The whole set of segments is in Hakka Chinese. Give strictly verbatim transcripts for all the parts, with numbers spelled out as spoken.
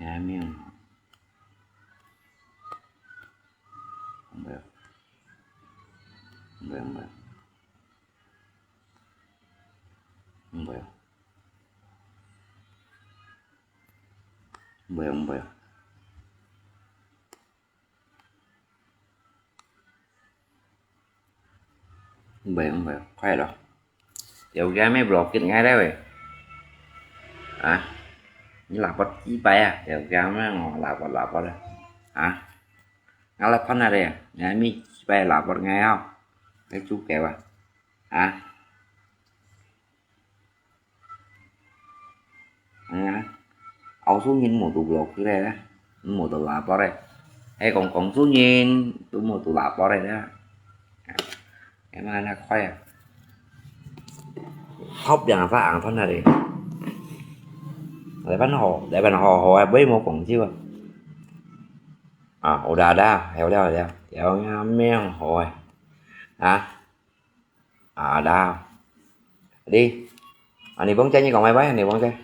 哎，没有。没有。没有，没有。没有。没有，没有。 Mbai, mbai, khoai lo. Têu kia mê block kit ngai đấy. À, ni lapot chi pai à, têu kia mê ngò lapot lapot à. À, ngai lapot na đấy à, ngai mi chi pai lapot ngai ao. Cái chú kéo à. À. À, ao su nhin mô tu block kit đấy, mô tu lapot đấy. Hay kong kong su nhin, tu mô tu lapot đấy. Em ăn na khoai à. Khóc yang fa ang thon na đi. Để bắn hồ, để bắn hồ hồ à, bơi mô kong chiu à. À, ô đa đa, héo đa đa, héo nha miang hồ à. À. À, đa. Đi. Anh đi bóng cháy như còn mai bái, anh đi bóng cháy.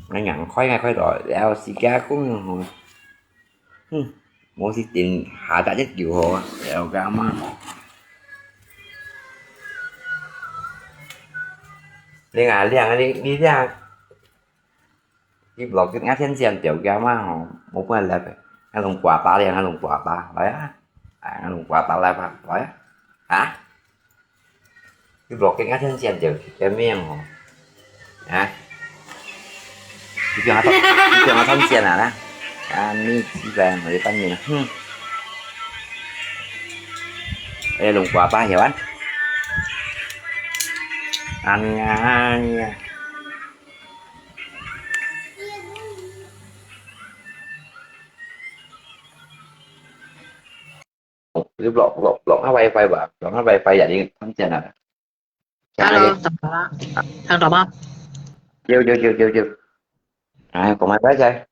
Ngay ngắn khoai, ngay khoai rồi, đeo xì gà cũng hù. Hừm, mua xì tin hả ta chết kiểu hồ, đeo gà mà. Đi ngà, đi ngà, đi, đi đi ngà. Đi block kit ngã thiên sian tiểu kia mà hả, mua bữa lẹ. Ngã lùng quà ta đi, ngã lùng quà ta, đấy à. À, ngã lùng quà ta lại bác, đấy à. Hả? Đi block kit ngã thiên sian tiểu kia miệng hả. Hả? Đi kêu ngã thon, đi kêu ngã thon sian à, nè. À, mi chi bèn, đi bắn mi nè. Hừm. Ê, lùng quà ta hiểu anh. Ăn nha, ăn nha. Block, block, block nó wifi bà, block nó wifi vậy đi, không chèn à. Hello, 聽到嗎？聽到嗎？有，有，有，有，有。哎，講埋拜拜。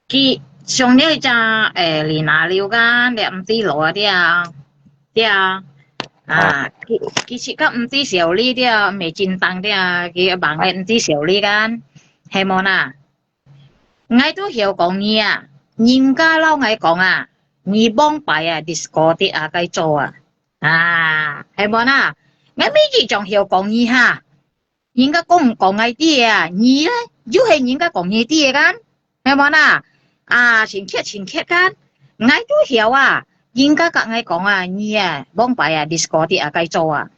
佢上了一隻，誒，李娜溜个，你毋知路啊，對啊，對啊，啊，佢，佢自家毋知小李，對啊，毋係真當，對啊，佢忙个毋知小李个，係無啦？𠊎都曉講你啊，人家摎𠊎講啊，你往擺啊，disco的啊，該做啊，啊，係無啦？𠊎每日總曉講你哈。 人家講講𠊎知啊，你呢，又係人家講你知个kan，係無啦？啊，親切親切kan，𠊎都曉啊，人家甲𠊎講啊，你啊，往擺啊，disco的啊，該做啊，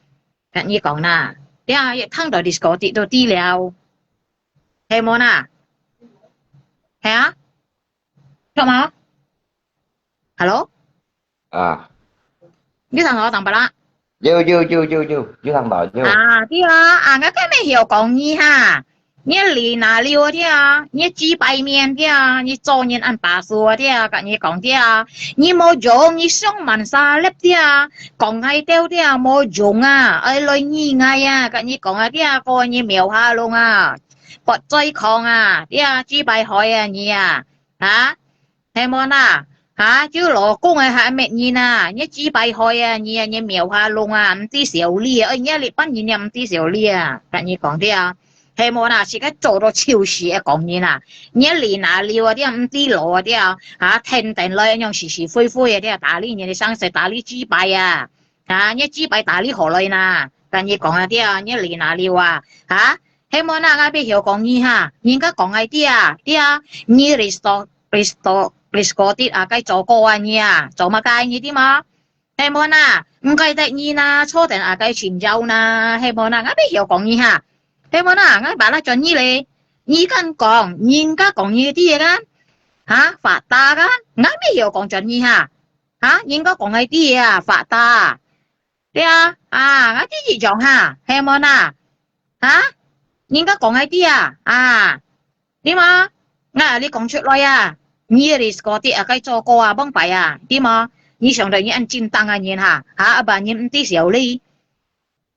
甲你講啦，對啊，一聽到disco的都知了，係無啦？係啊？ 聽到嗎？Hello？啊。你聽到我講白啦？有，有，有，有，有，有聽到，有。啊，對啊，啊，𠊎根本曉講你哈。你李娜溜對啊，你雞排面對啊，你做人恁巴士對啊，甲你講對啊，你無用，你上滿沙粒對啊，講𠊎兜對啊，無用啊，愛來你𠊎啊，甲你講啊對啊，過你廟下弄啊，發災狂啊，對啊，雞排害啊你啊，啊？ 係無啦？哈，就老公个還滅人啊，你雞排害啊，你啊，你廟下弄啊，毋知小李啊，哎，你啊，你班人也毋知小李啊，甲你講對啊，係無啦？自家做到臭死个講人啊，你李娜溜啊，對啊，毋知路啊，對啊，哈，天天來用是是非非个，對啊，打理你个生死，打理雞排啊，哈，你雞排打理好來啦，甲你講啊，對啊，你李娜溜啊，哈， 係無啦，𠊎必曉講你哈，人家講𠊎知啊，知啊，你Risto，Risto，Riskotit啊，該做過啊你啊，做麼个你知無？係無啦，毋該得你啦，坐等啊該尋找啦，係無啦，𠊎必曉講你哈，係無啦，𠊎把那轉你咧，你敢講，人家講你知个kan，哈，發達kan，𠊎必曉講轉你哈，哈，人家講𠊎知啊，發達。 對啊，啊，𠊎知一樣哈，係無啦？哈？人家講𠊎知啊，啊，對無？𠊎你講出來啊，你个Riskotit啊，該做過啊，往擺啊，對無？你想到你恁正當个人哈，哈，阿爸你毋知小李，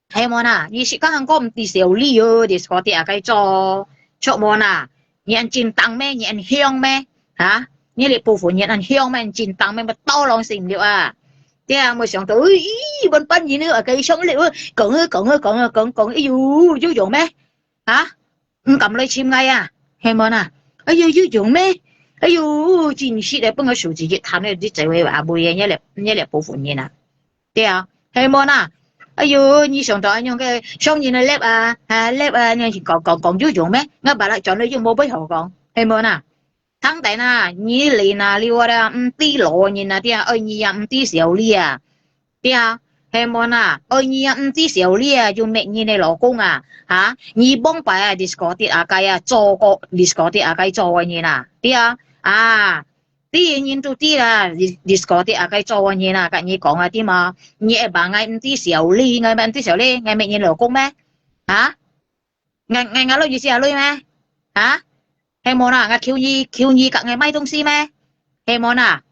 係無啦？你自家還講毋知小李哦，Riskotit啊，該做，著無啦？你恁正當咩？你恁香咩？ 哈？你這部分人恁香咩？真當咩？乜刀郎食毋了啊？對啊，無想到，咦，問班人啊，該香了，講啊講啊講啊講講，哎喲，有用咩？哈？毋敢來尋𠊎啊，係無哪？哎喲，有用咩？哎喲，真實个，分𠊎手指一彈咧，你這位阿妹啊，你這，你這部分人啊，對啊，係無哪？哎喲，你想到恁樣个，上人个lab啊，啊，lab啊，你講，講，講有用咩？𠊎把它轉了又無必好講，係無哪？ 聽等啊，你來哪了啊，毋知路个人啊，對啊，愛你啊，毋知笑你啊，對啊，係無哪？愛你啊，毋知笑你啊，又搣人个老公啊，哈？你往擺啊，diskotek啊，該啊，做過diskotek啊，該做个人啊，對啊，啊，知个人都知啦，dis-，diskotek啊，該做个人啊，甲你講啊，對無？你會話𠊎毋知笑你，𠊎毋知笑你，𠊎搣人老公咩？哈？ 𠊎，𠊎，𠊎摎你借鐳咩？哈？係無哪？𠊎求你，求你甲𠊎買東西咩？係無哪？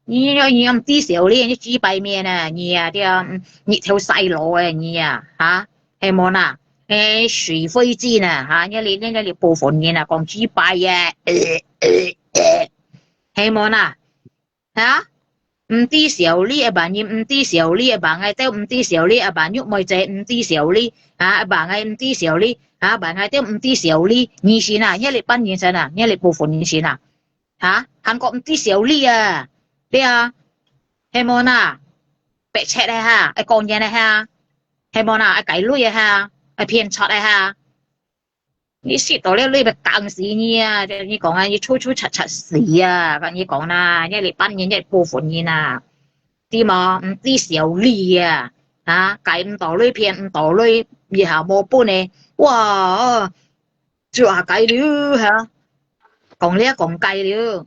你，你，你毋知笑你，你幾百面啊，你啊，對啊，嗯，日頭曬落个你啊，哈？係無哪？誒，水飛濺啊，哈？你，你，你，你部分人啊，講幾百啊，呃，呃，呃，係無哪？ 哈？毋知笑你个萬人，毋知笑你个萬愛，都毋知笑你个萬玉妹仔，毋知笑你，哈，萬愛毋知笑你，哈，萬愛都毋知笑你，你先啊，你這班人先啊，你這部分人先啊，哈，還過毋知笑你啊，對啊，係無哪？白賊个哈，愛講人个哈，係無哪？愛計鐳个哈，愛騙賊个哈。 你食到了，你會講死你啊！你講啊，你出出賊賊死啊！甲你講啦，你這班人，你部分人啊，知無？毋知笑你啊！啊，計毋到鐳，騙毋到鐳，以後無本个，哇！就啊，計了哈，講了講計了，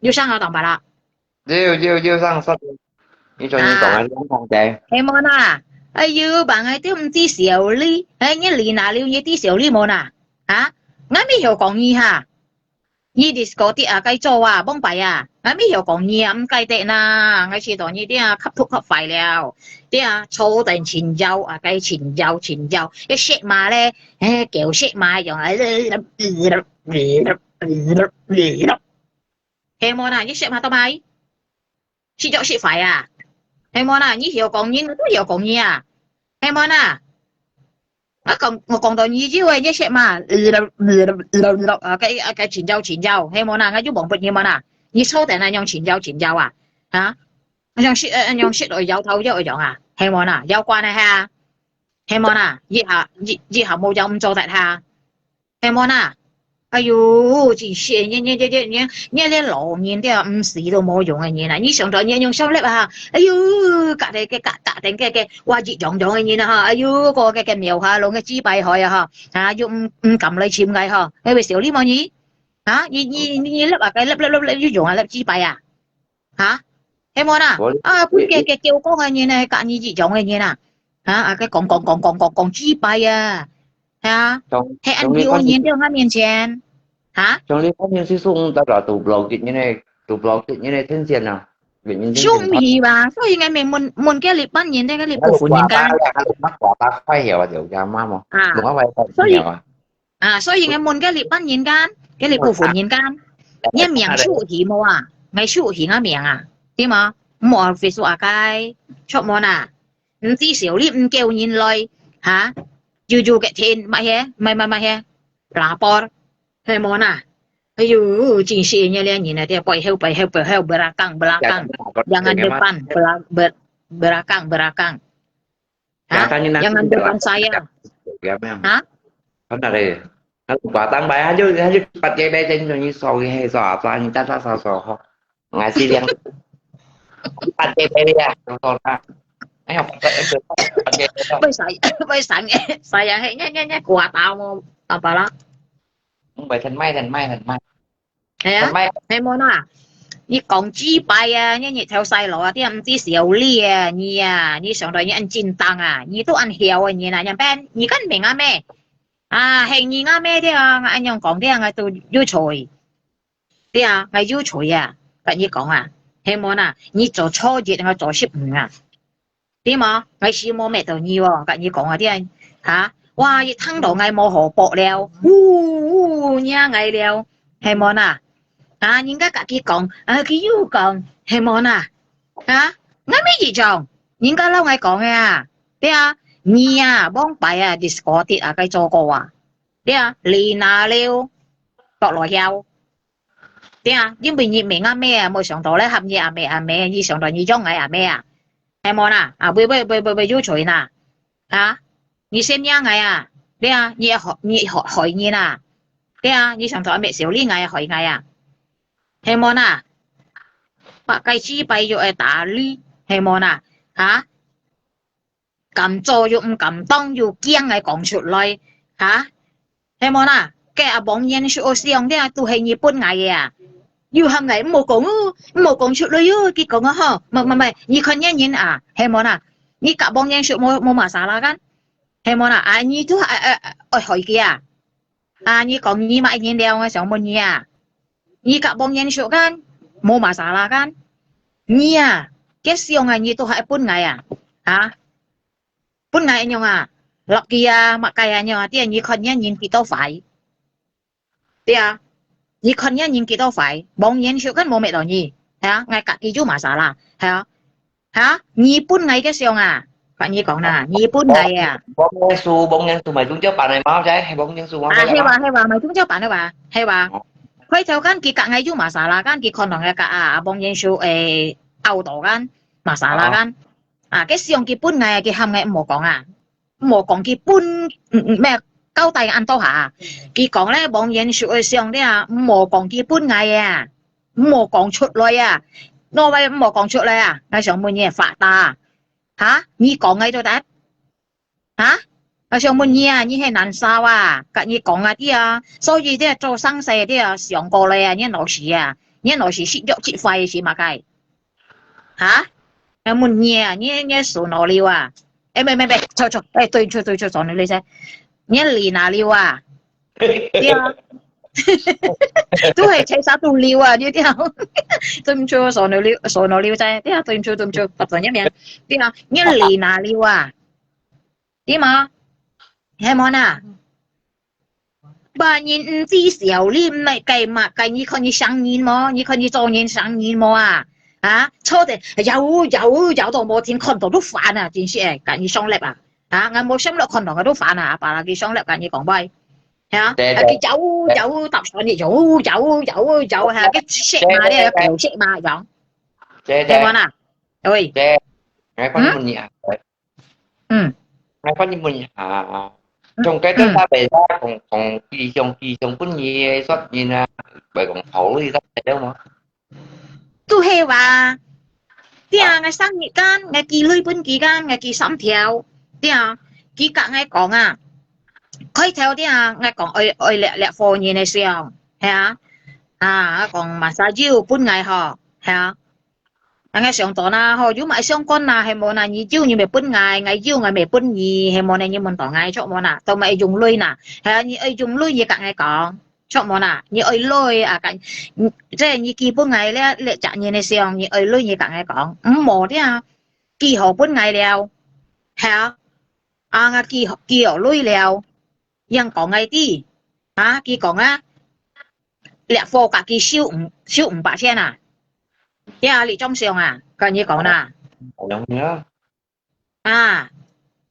有啥好當白啦？ 有，有，有上上，你做你講个，啊。你講个。係無哪？哎喲，萬愛都毋知笑你，哎，你理哪了，你知笑你無哪？啊？𠊎毋曉講你哈。你diskotek啊，該做啊，往擺啊，𠊎毋曉講你啊，毋該得哪，𠊎試到你這啊，吸毒吸壞了，這啊，坐等尋藥啊，該尋藥尋藥，一食嘛咧，哎，狗食嘛樣啊， 係無哪？你食嘛到買？食藥食壞啊？係無哪？你曉講人，都曉講你啊？係無哪？𠊎講，𠊎講到你有个，你食嘛？啊，該，啊，該尋藥尋藥，係無哪？𠊎就望不你無哪？你坐等啊，樣尋藥尋藥啊？啊？樣食，呃，樣食落搖頭搖樣啊？係無哪？搖慣个哈？係無哪？以後，以，以後無搖毋做得哈？ 係無哪？哎喲，真係，你，你，你，你，你，你這老人家，毋死都無用个人啊！你想到你用上力啊！哎喲，隔壁个，隔，隔壁个，个，哇，一樣樣个人啊哈！哎喲，个，个，个廟下弄个祭拜海啊哈！啊，又毋，毋敢來尋𠊎哈！你會笑你無你？啊，你，你，你，你粒啊，个粒，粒，粒，粒，又用啊，粒祭拜啊！ 哈？係無哪？我，啊，分个，个叫講个人呢，甲你一樣个人啊。哈？啊，个講，講，講，講，講，講幾擺啊。哈？從，係恁丟人在𠊎面前。哈？從你方面去送得了，都block你呢，都block你呢，天線啊。送去吧，所以𠊎咪問，問个你半年，个你不分人家。啊。 啊，所以𠊎問个你半年間，个你不分人間，你个名收起無啊？𠊎收起𠊎名啊，對無？莫Facebook啊該，出門啊，毋知笑你毋叫人來，哈？有有个天，乜係，乜乜乜係，lapor，係無哪？哎喲，真係你這人啊，這背後背後背後belakang belakang，jangan depan，bela-，be-，belakang belakang。 Ha? Jangan depan saya. Ha? Kan ada. Kalau batang bayar aja, aja cepat dia bayar jadi ni sorry hai so apa ni tak tak so so. Ngasih yang cepat dia bayar ya, so so. Ayo, cepat dia bayar. 為啥，為啥，sayang，嘿，你，你，你，掛到我，打巴拉。嗯，喂，陳麥，陳麥，陳麥。 係啊，係無哪？你講幾擺啊？你日頭晒落啊，啲毋知笑你啊，你啊，你想到你恁精當啊，你都恁曉啊，你啊，你變你个名啊咩？啊，係你啊咩？對啊，𠊎恁樣講，對啊，𠊎都有罪。對啊，𠊎有罪啊，跟你講啊，係無哪？你做錯一，𠊎做十五啊。 對無？𠊎死無滅到你哦，跟你講啊，對啊，哈？哇，一聽到𠊎無好搏了，嗚，嗚，惹𠊎了，係無哪？啊，人家甲佢講，啊，佢又講，係無哪？啊，𠊎乜一樣，人家摎𠊎講个啊，對啊，你啊，往擺啊，diskotek啊，該做過啊。對啊，你拿了，落來曉。對啊，因為你毋係𠊎姆啊，無想到咧，喊你阿姆阿姆，你想到你養𠊎阿姆啊，係無啦？啊，會會會會會有罪啦！啊，你先惹𠊎啊，對啊，你害你害害人啊，對啊，你想到阿姆少理𠊎害𠊎啊，係無啦？八戒雞排又愛打你，係無啦？啊？ 敢做又毋敢當，又驚𠊎講出來，哈？係無啦？該阿王延壽想个都係你分𠊎个啊！又喊𠊎毋好講哦，毋好講出來哦，佢講啊吼，毋毋毋，你看這人啊，係無啦？你甲王延壽無無masalah kan？係無啦？啊，你都愛愛愛害佢啊！ 啊，你講你麼人了，𠊎想問你啊，你甲王延壽kan，無masalah kan？你啊，該想啊，你都還分𠊎啊，啊，分𠊎恁樣啊，落去啊，麼个恁樣啊，對啊，你看你人幾多壞，對啊，你看你人幾多壞，王延壽kan無搣到你，係啊，𠊎甲佢有masalah，係啊， 哈？你分𠊎个想啊？甲你講啦，你分𠊎啊。王延壽，王延壽買中藥板个嘛，係，係王延壽嘛，啊，係哇，係哇，買中藥板个哇，係哇。哦。開頭kan佢甲𠊎有masalah kan，佢看到𠊎甲啊，啊，王延壽會拗到kan，masalah kan。啊，該想佢分𠊎，佢喊𠊎毋好講啊。 無講佢分，嗯，嗯，咩，交代恁多下。佢講咧，王延壽个相咧啊，無講佢分𠊎啊，無講出來啊，哪位無講出來啊？𠊎想問你，發達啊？哈？你講个做得？哈？𠊎想問你啊，你係難燒啊？甲你講啊，對啊，所以咧做生意咧啊，想過來啊，你老師啊，你老師食藥食壞是麼个？ 哈？𠊎問你啊，你你手腦溜啊？哎，沒沒沒，錯錯，哎，對錯對錯，手腦溜噻。你理哪溜啊？對啊，都係車啥都溜啊，你對啊，對毋住，手腦溜手腦溜噻，對啊，對毋住對毋住，不怎樣面，對啊，你理哪溜啊？對嗎？係無啦？ 別人毋知笑你，毋係該麼个，你看你生人無？你看你做人生人無啊？啊，坐等，搖搖搖到無停，看到都煩啊，真係欸，甲你上粒啊！啊，𠊎無上粒看到𠊎都煩啊，阿爸啦佢上粒甲你講喂，係啊，對，啊佢搖搖搭上你，搖搖搖搖，係啊，佢識嘛，你又狗識嘛，樣，姐姐，係無啦？喂，姐，𠊎講問你啊， 嗯。𠊎問你問一下，從該个大伯啦，講講佢想佢想分你个說明啊，會講考慮到个了嗎？都係話，對啊，𠊎生日kan，𠊎寄鐳分佢kan，𠊎寄三條，對啊，佢甲𠊎講啊，開頭對啊，𠊎講愛愛掠掠貨人个相，係啊，啊，講massage分𠊎吼，係啊。 啊，𠊎想到啦，吼，有麼个相干啦，係無啦？你有你咪分𠊎，𠊎有𠊎咪分你，係無呢？你問到𠊎，著無啦？都毋係用鐳啦，係啊，你愛用鐳，你甲𠊎講，著無啦？你愛鐳啊，甲，嗯，即係你寄分𠊎咧，咧隻人个相，你愛鐳，你甲𠊎講，毋好咧，寄好分𠊎了，係啊，啊，𠊎寄好寄好鐳了，樣講𠊎知，啊，佢講啊， 掠貨甲佢收五收五百千啊？呀，你張相啊，甲你講啦。有影啊。啊，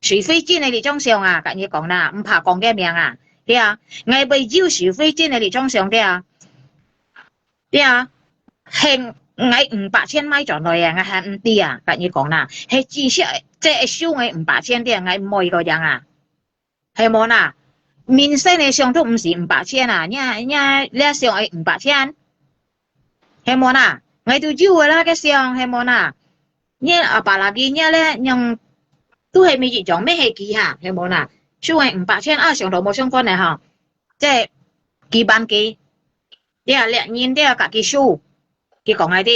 水飛針个你張相啊，甲你講啦，毋怕講个名啊，對啊，𠊎會有水飛針个你張相，對啊，對啊，係𠊎五百千買轉來啊，𠊎還毋知啊，甲你講啦，係至少這係收𠊎五百千，對啊，𠊎毋愛个樣啊。 係無啦？明星个相都毋使五百千啊，你你這相愛五百千，係無啦？𠊎都有个啦，个相係無啦？你阿爸lagi你咧，樣都係每一張，乜係佢哈，係無啦？收愛五百千啊，相都無相干个哈，這幾萬幾，你啊，掠人你啊，甲佢收，佢講个知。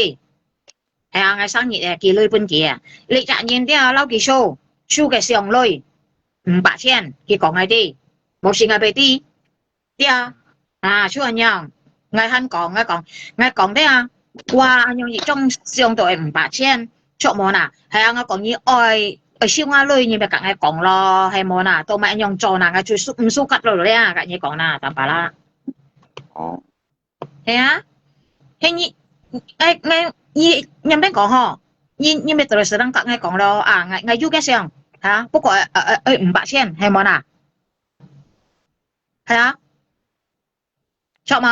係啊，𠊎生日欸，寄鐳分佢啊。你隻人對啊，摎佢收，收个相鐳，五百千，佢講个知，無信𠊎會知。對啊，啊，就恁樣，𠊎還講，𠊎講，𠊎講對啊，哇，恁樣一張相都愛五百千，著無啦？係啊，𠊎講你愛，愛收𠊎鐳，你咪甲𠊎講咯，係無啦？都莫恁樣做啦，𠊎就收，毋收甲落來啊，甲你講啦，坦白啦。哦。 係啊，係你，哎，哎，你，你免講吼，你，你咪terus terang甲𠊎講咯，啊，𠊎，𠊎有个相，哈，不過，呃，呃，呃，五百千，係無啦？係啊，著無？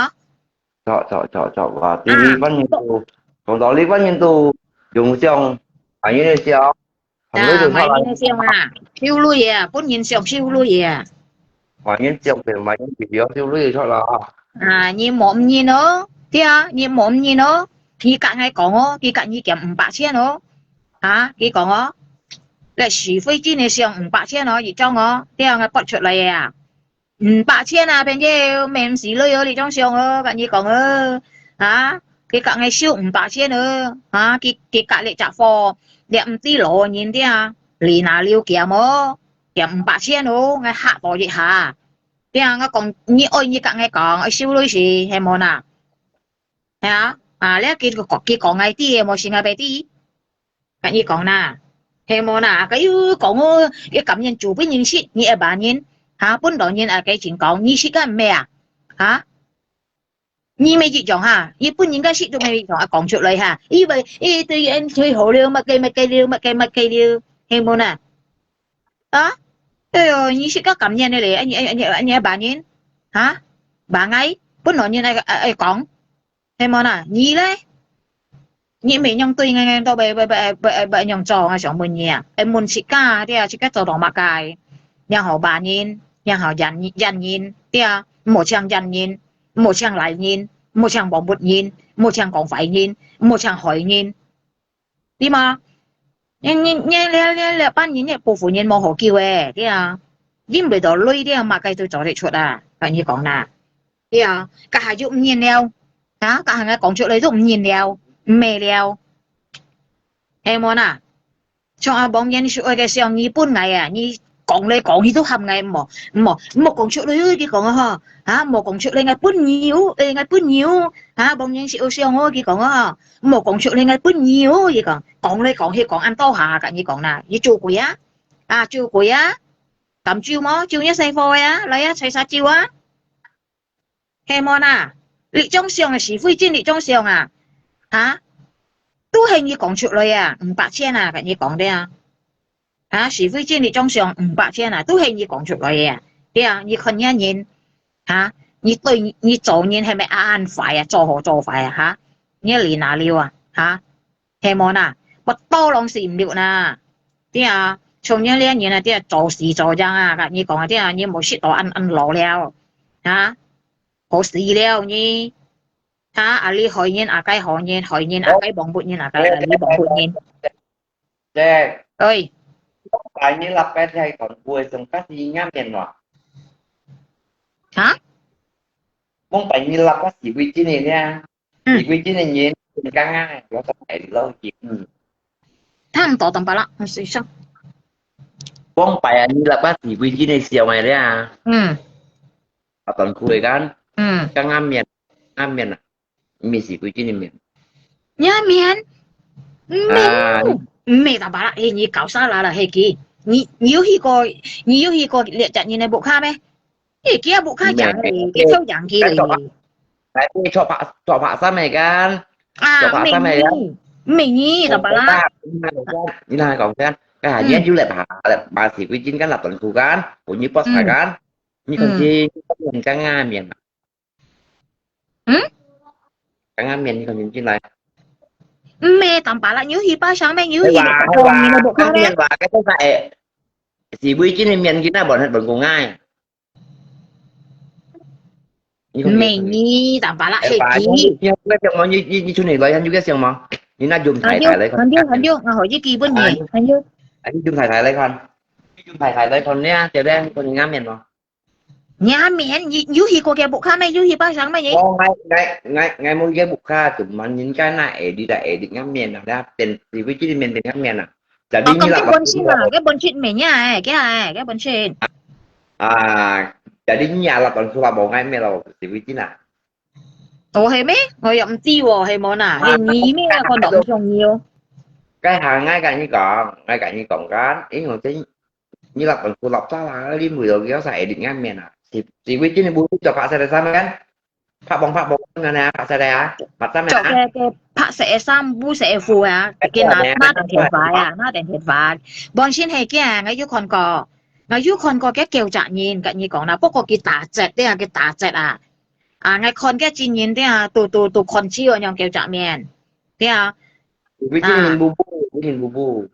著著著著，哇！第二份人都，講到呢份人都用相，還有人笑，還有人笑啦，還有人笑啊，笑淚啊，本人笑笑淚啊。還有人笑，還有人笑，笑淚出來啊。啊，你無毋認哦，對啊，你無毋認哦，佢甲𠊎講哦，佢甲你減五百千哦，啊，佢講哦，這許慧君个相五百千哦，一張哦，對啊，𠊎發出來个啊。 五百千啊，朋友，免死了哦，你種想哦，甲你講哦，啊，佢甲𠊎收五百千哦，啊，佢佢甲你隻貨，你毋知老人家，你拿六減哦，減五百千哦，𠊎嚇到一下，對啊，𠊎講你愛你甲𠊎講，愛收利息，係無呐？係啊，啊，你佢佢講𠊎知，無成𠊎白知。 甲你講啦，係無啦？佢又講哦，佢甘願做分人食，你愛罵人，哈，本來人啊，該真講，你食个毋係啊？哈？你乜一樣哈？你分人家食都乜一樣啊？講出來哈，以為，誒，對人最好了，乜个乜个了，乜个乜个了，係無啦？啊？哎喲，你食个甘願个咧，你你你你愛罵人，哈？罵𠊎，本來人愛愛愛講，係無啦？你咧？ 你毋係仰對𠊎，𠊎到尾尾尾尾尾仰做？𠊎想問你啊，愛問自家，對啊，自家做到麼个？仰好罵人，仰好怨怨人，對啊，毋好淨怨人，毋好淨賴人，毋好淨網不人，毋好淨講壞人，毋好淨害人，對嗎？你你你你你你班人，你部分人無好救誒，對啊，因為到累了，麼个都做得出啊，甲你講啦。 對啊，該下就毋認了，啊，該下𠊎講出來就毋認了，毋係了，係無啦？像阿王源收个相，你分𠊎啊，你講來講去都喊𠊎毋好，毋好，毋好講出來，佢講啊吼，啊，毋好講出來，𠊎分你哦，誒，𠊎分你哦，啊，王源收相哦，佢講啊吼，毋好講出來，𠊎分你哦，佢講，講來講去講恁多下，甲你講啦，你做鬼啊，啊，做鬼啊，敢做無？做你細貨啊，來啊，吹沙蕉啊！ 係無啦？你種相啊，許慧君你種相啊，哈？都係你講出來啊，五百千啊，甲你講个啊。啊，許慧君你種相五百千啊，都係你講出來个啊。對啊，你看你人，哈？你對你做人係毋係恁壞啊？做好做壞啊，哈？你理哪了啊，哈？ 係無啦？不多人死毋了啦。對啊，像你這人啊，對啊，做事做樣啊，甲你講啊，對啊，你無識到恁恁老了，啊，好死了你，啊，啊，你害人，啊，該害人，害人，啊，該網不人，啊，該，啊，你網不人。對。對。往擺你立个係講會上加是啱面話。哈？往擺你立个是會真个呢？ 嗯。因為今年人更加有在老人，嗯。差毋多當巴拉，我先生。往擺啊，你老爸是為今年小孩了啊。嗯。啊，當苦的kan。嗯。剛剛面，剛面啊，毋係為今年面。你面？毋係，啊。毋係當巴拉，誒，你搞啥啦啦，係佢。你，你有去過，你有去過列隻人的屋下咩？ 誒，佢屋下贏咧，佢超贏佢咧。來，做白，做白衫个kan？啊，做白衫个kan？毋係你，毋係你，當巴拉。你聽講先，該下你就來吧，來吧，是為今kan立短褲kan，分你boss kan，你看去，你講啊面啊。嗯？講啊面，你看你進來。毋係，當巴拉，你有去巴上咩？你有去，係吧，係吧，你个屋下咩？面吧，該個啥誒，是為今个面，今日無人分工啊。 你講你，毋係你，當巴拉，係佢。你，你，你，你出嚟來，還有个相無？你那用太太來看。還有，還有，還有，我好，你基本面，啊，你，還有。啊，你用太太來看。你用太太來看呢，對不對？你講你啱面無？你啱面，你有去過佢屋下咩？有去拜訪咩？你？哦，𠊎，𠊎，𠊎，𠊎無去佢屋下，就問人家那edit啊，edit啱面啊，那變，你會這裡面變啱面啊。Jadi哦，你啦，講佢本身啊，佢本身咩呀？哎，佢哎，佢本身。 啊，jadi你也啦，當初啦，無愛咩咯，是為真啊。哦，係咩？我又毋知喎，係無呐？啊，係你咩？我都毋想要。該下𠊎甲你講，𠊎甲你講kan，因為這你啦，當初落差啦，你為了要啥edit啱面啊？是，是為真的無做白色的衫kan？ 白幫白幫恁樣啊，白色个啊，白衫个啊。著个，个白色个衫，烏色个褲啊，佢拿，拿電電話啊，拿電電話。本身係佢啊，𠊎有看過。𠊎有看過个狗隻面，跟你講啦，不過佢打折个啊，佢打折啊。啊，𠊎看个真人个啊，都都都看笑樣狗隻面，對啊。你真人不不，你人不不。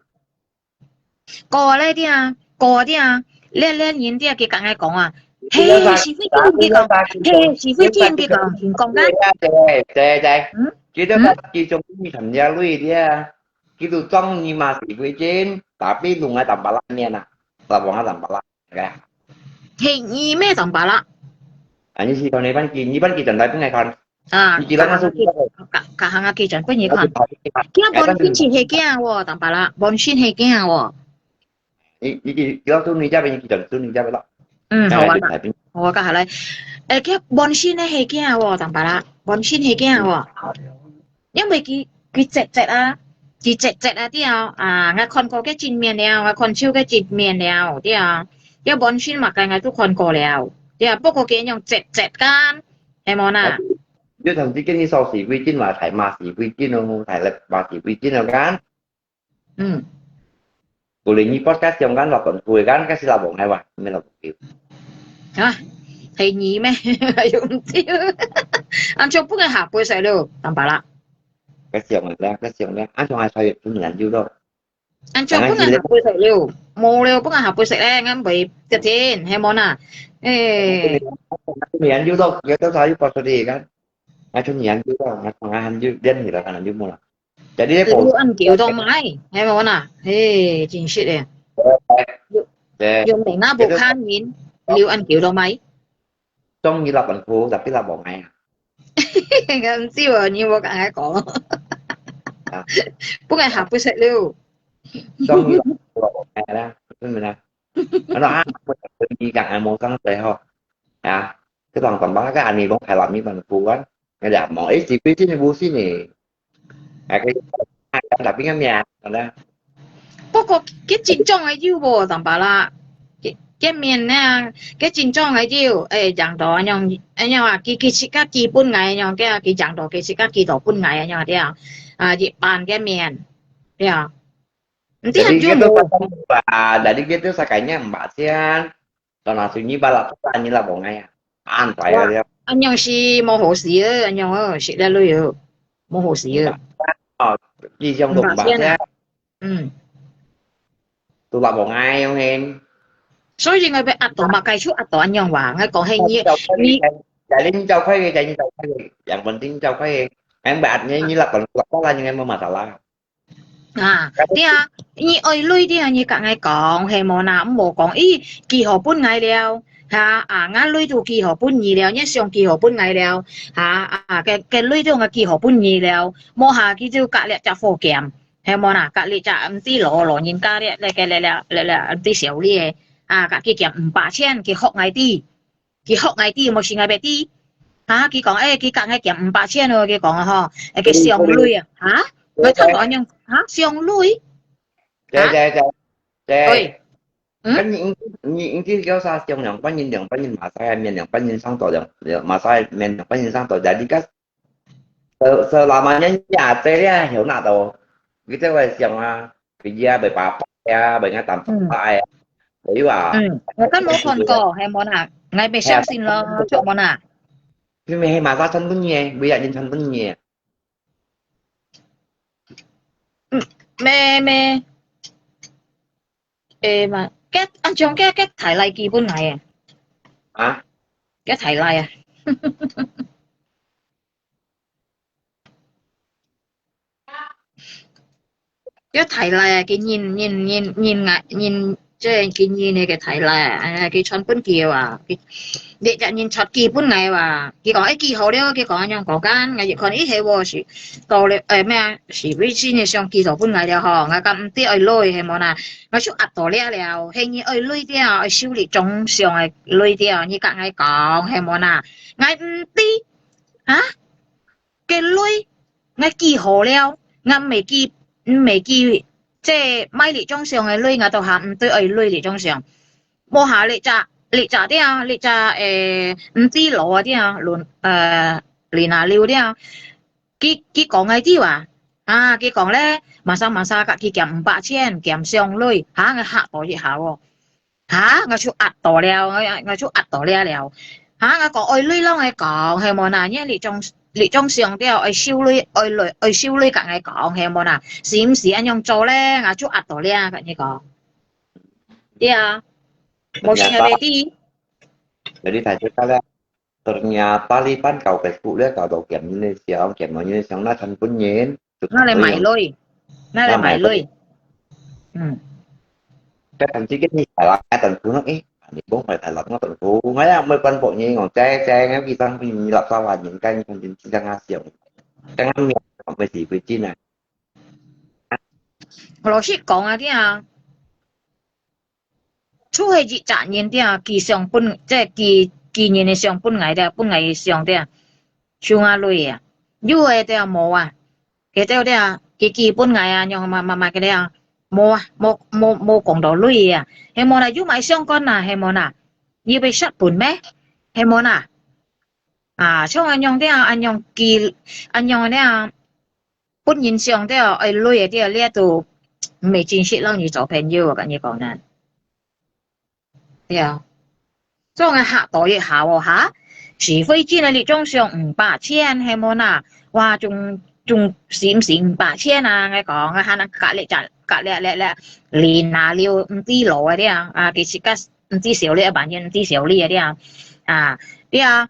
過咧个啊，過个啊，這這人个啊，佢跟𠊎講啊，嘿，是非真佢講，嘿，是非真佢講，你講个。對對對，嗯佢都佢中意尋人類个啊，佢都中意嘛是非真，tapi弄个tambah面啊，lawangan tambah 个。嘿，你咩tambah啦？啊，你是講你班佢，你班佢正在分𠊎看，啊，你記得那時候kahanga佢，kahanga佢轉分你看。佢本身是係驚哦，tambah啦，本身係驚哦。你你你你要注意一下，你記得注意一下啦。嗯，好啊，哎，好啊，接下來。誒，佢本身係係驚哦，tambah啦，本身係驚哦。因為佢佢直直啊，佢直直啊，對啊，啊，𠊎看過个正面了，𠊎看笑个正面了，對啊，佢本身嘛，該𠊎都看過了，對啊，不過佢用直直間，係無啦？就同之前你說是非真嘛，大馬是非真咯，大力馬是非真咯，kan？嗯。 Boleh nyipot kan siang kan lapan puluh kan kasi labong ai wah, may labong view. 啊，係你咩？又毋知。恁樣分人下背食了，tambah啦。 Kasi siang lah, kasi siang lah. Ang siang ay sayot pun ngan judo. 恁樣分人下背食了，無了分人下背食咧，𠊎毋會得天，係無啦？誒， Ngan judo, kita tayo pa sa di kan. Ang siang ngan judo, ang siang ngan judo, diyan hila kan judo mo lah. Jadi dia 留 po, 恁久都買，係無啦？嘿，真實誒。 eh, 用命啊，無看人，留恁久都買。 中意lapan puluh tapi labong ai. 毋知喎，你無同𠊎講。啊。分人下背食了。 Jong yu ko na, ano na. Ano ah, ko ni kang amo kang teh ho. Ya, ko tong tong ba ka ani bong kai lam ni ban ku kan. Nga ya mo, eh, si pi ni bu si ni. Ai ke, tapi nga mia, ano. 不過，佢真正个有無，tambah啦？佢佢面呢，佢真正个有，誒，樣到恁樣，恁樣啊，佢佢自家寄分𠊎恁樣，佢啊，佢樣到佢自家寄到分𠊎恁樣，對啊，啊，一般个面，對啊。毋知還有無？ Ba, jadi kita sa kanya mbak sian. Tona sunyi balak ani la bongai. An pai ya. 恁樣是無好勢啊，恁樣啊，食了累啊，無好勢啊。 Di siang do mbak sian. 嗯， Tu la bongai yong hen. 所以𠊎愛壓到嘛，該就壓到恁樣哇。𠊎講係你，你 Jadi ni jauh kai, jadi ni jauh kai. Yang penting jauh kai. Yang mbak ni ni la kon la la ni mo masalah. 啊，對啊，你愛累的啊，你同𠊎講，係無啦？毋好講，咦，寄好分𠊎了，哈啊，𠊎累都寄好分你了，你想寄好分𠊎了，哈啊，該該累都𠊎寄好分你了，無下佢就隔籬隻貨店，係無啦？隔籬隻毋知老老人家咧，咧个咧咧咧咧，毋知小咧，啊，隔佢減五百千，佢學𠊎知。 佢學𠊎知，無係𠊎白知。哈，佢講，誒，佢同𠊎減五百千哦，佢講啊吼，誒，佢上累啊，哈，𠊎聽到恁樣，哈，上累，對對對對。對，嗯，跟你你你你叫啥上兩半年兩半年馬賽面兩半年上到兩馬賽面兩半年上到，jadi kan selamanya ya saya heo nak tahu. Kita wes yang ah, kerja berpapa ya, banyak tampak ya. Bayu ah. 嗯，𠊎敢無看過，係無啦？𠊎未相信咯，著無啦？ Mimi masa 成本呢，每日人成本呢。嗯，咩咩，誒嘛，該恁樣該該大賴寄分𠊎啊，啊？該大賴啊。 佢大賴啊，佢認認認認𠊎認，即係佢認你个大賴啊，哎呀，佢傳分佢啊，佢，你隻人傳寄分𠊎啊，佢講，誒，寄好了，佢講恁樣講緊，𠊎一看，咦，係喎，是到了，誒，咩啊，是微信个相寄到分𠊎了吼，𠊎講毋知愛累係無啦，𠊎就壓到了了，係你愛累掉，愛修理中上个累掉，你同𠊎講係無啦，𠊎毋知啊。 該鐳，𠊎寄好了，𠊎毋係寄，毋係寄，即係買這張相个鐳，𠊎都還毋對愛鐳這張相。無下這隻，這隻啲啊，這隻，誒，毋知路啊啲啊，輪，誒，輪啊溜啲啊。佢，佢講个對啊，啊，佢講咧，馬上馬上，佢減五百千，減相鐳，嚇，𠊎嚇到一下哦。哈，𠊎就壓到了，𠊎，𠊎就壓到了了。哈，𠊎講愛鐳摎𠊎講，係無哪？你李總，李總相對愛收鐳，愛鐳，愛收鐳甲𠊎講，係無哪？是毋是恁樣做咧？𠊎就壓到了，甲你講。對啊，無想到你。Jadi saya cakap lah, ternyata Lipan kau Facebook dia kau tau kiam ni siang, kiam ni siang na chan pun nyin. 拿來買鐳，拿來買鐳。嗯。該同事跟你大陸，該等普通，誒，你講係大陸，我等普通，我也毋會管別人講，這，這，我幾張你垃圾話，人家你看人家啊笑，剛剛你講个是非真啊。老實講啊，對啊， 就係一隻人對啊，佢相分，即係佢，佢人个相分𠊎對啊，分𠊎相對啊，收啊鐳啊，有个對啊無啊，佢兜對啊，佢，佢分𠊎啊，樣嘛嘛嘛个對啊，無啊，無，無，無講到鐳啊，係無啦，又買相關啦，係無啦，你會失本咩？係無啦？啊，像恁樣對啊，恁樣佢，恁樣對啊， 分人相對愛鐳个對，這都毋係真實摎你做朋友，𠊎甲你講呢。對啊，所以𠊎嚇到一下哦，哈，是非真个，你總算五百千，係無哪？哇，總，總是毋是五百千啊？𠊎講，𠊎還能隔離隻，隔離，隔離，隔離，哪了，毋知路个對啊，啊，其實个毋知少了，萬一毋知少了个對啊，啊，對啊。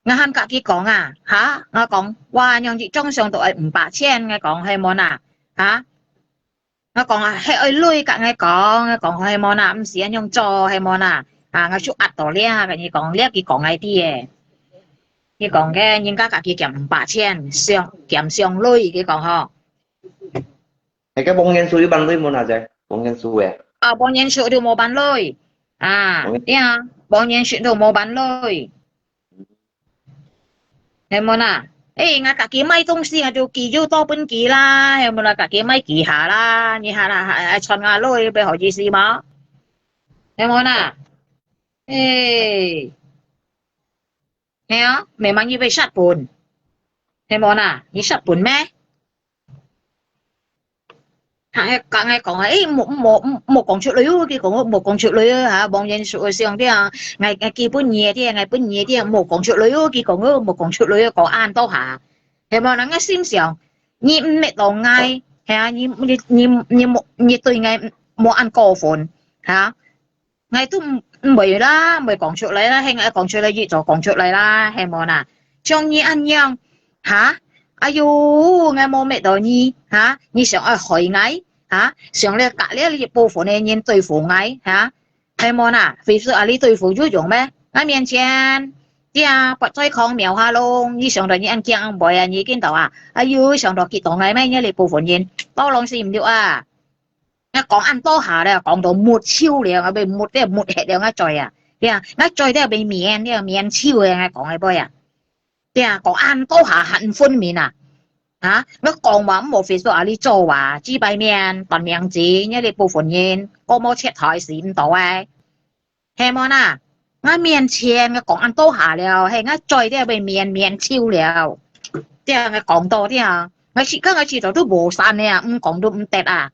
𠊎還甲佢講啊，哈，𠊎講，哇，仰子總算都愛五百千，𠊎講，係無哪？哈？𠊎講啊，係愛鐳甲𠊎講，𠊎講，係無哪？毋是恁樣做，係無哪？啊，𠊎就壓到了，甲你講，了佢講𠊎知个。佢講个，人家甲佢減五百千，相，減相鐳，佢講吼。 該个王元素有辦鐳無哪隻？王元素个。啊，王元素就無辦鐳。啊，王元，對啊，王元素都無辦鐳。係無哪？誒，𠊎甲佢買東西，𠊎就寄就多分佢啦，係無啦？甲佢買幾下啦，你還，還，還，還賺𠊎鐳，有好意思無？係無哪？誒，係啊，明明你會失本，係無哪？你失本咩？ 哈，佢甲𠊎講啊，誒，莫，莫，莫講出來哦，佢講莫講出來哦，哈，王元素个相對啊，𠊎，𠊎寄分你个，𠊎分你个，莫講出來哦，佢講哦，莫講出來哦，講恁多下，係無？人家心想，你毋搣到𠊎，係啊，你，你，你，你莫，你對𠊎莫恁過分，哈。 𠊎都毋，毋會啦，毋會講出來啦，係𠊎講出來，佢就講出來啦，係無哪？像你恁樣，哈？哎喲，𠊎無搣到你，哈？你想愛害𠊎，哈？想來隔離一部分个人對付𠊎，哈？係無哪？非是啊，你對付有用咩？𠊎面前，對啊，不在康廟下咯，你想到你恁驚會啊，你見到啊？哎喲，想到幾多𠊎咩？你這部分人，包lòng死毋了啊！ 𠊎講恁多下了，講到沒手了，𠊎被沒了，沒忒了，𠊎嘴啊，對啊，𠊎嘴了被面了，面手了，𠊎講个杯啊，對啊，講恁多下還分明啊，啊，𠊎講話毋好Facebook啊，你做話，幾百面，斷名字，你這部分人，過無切台是毋到个。 係無哪？𠊎面前，𠊎講恁多下了，係，𠊎嘴了被面，面手了。對啊，𠊎講到對啊，𠊎自家𠊎自家都無散个啊，毋講都毋得啊。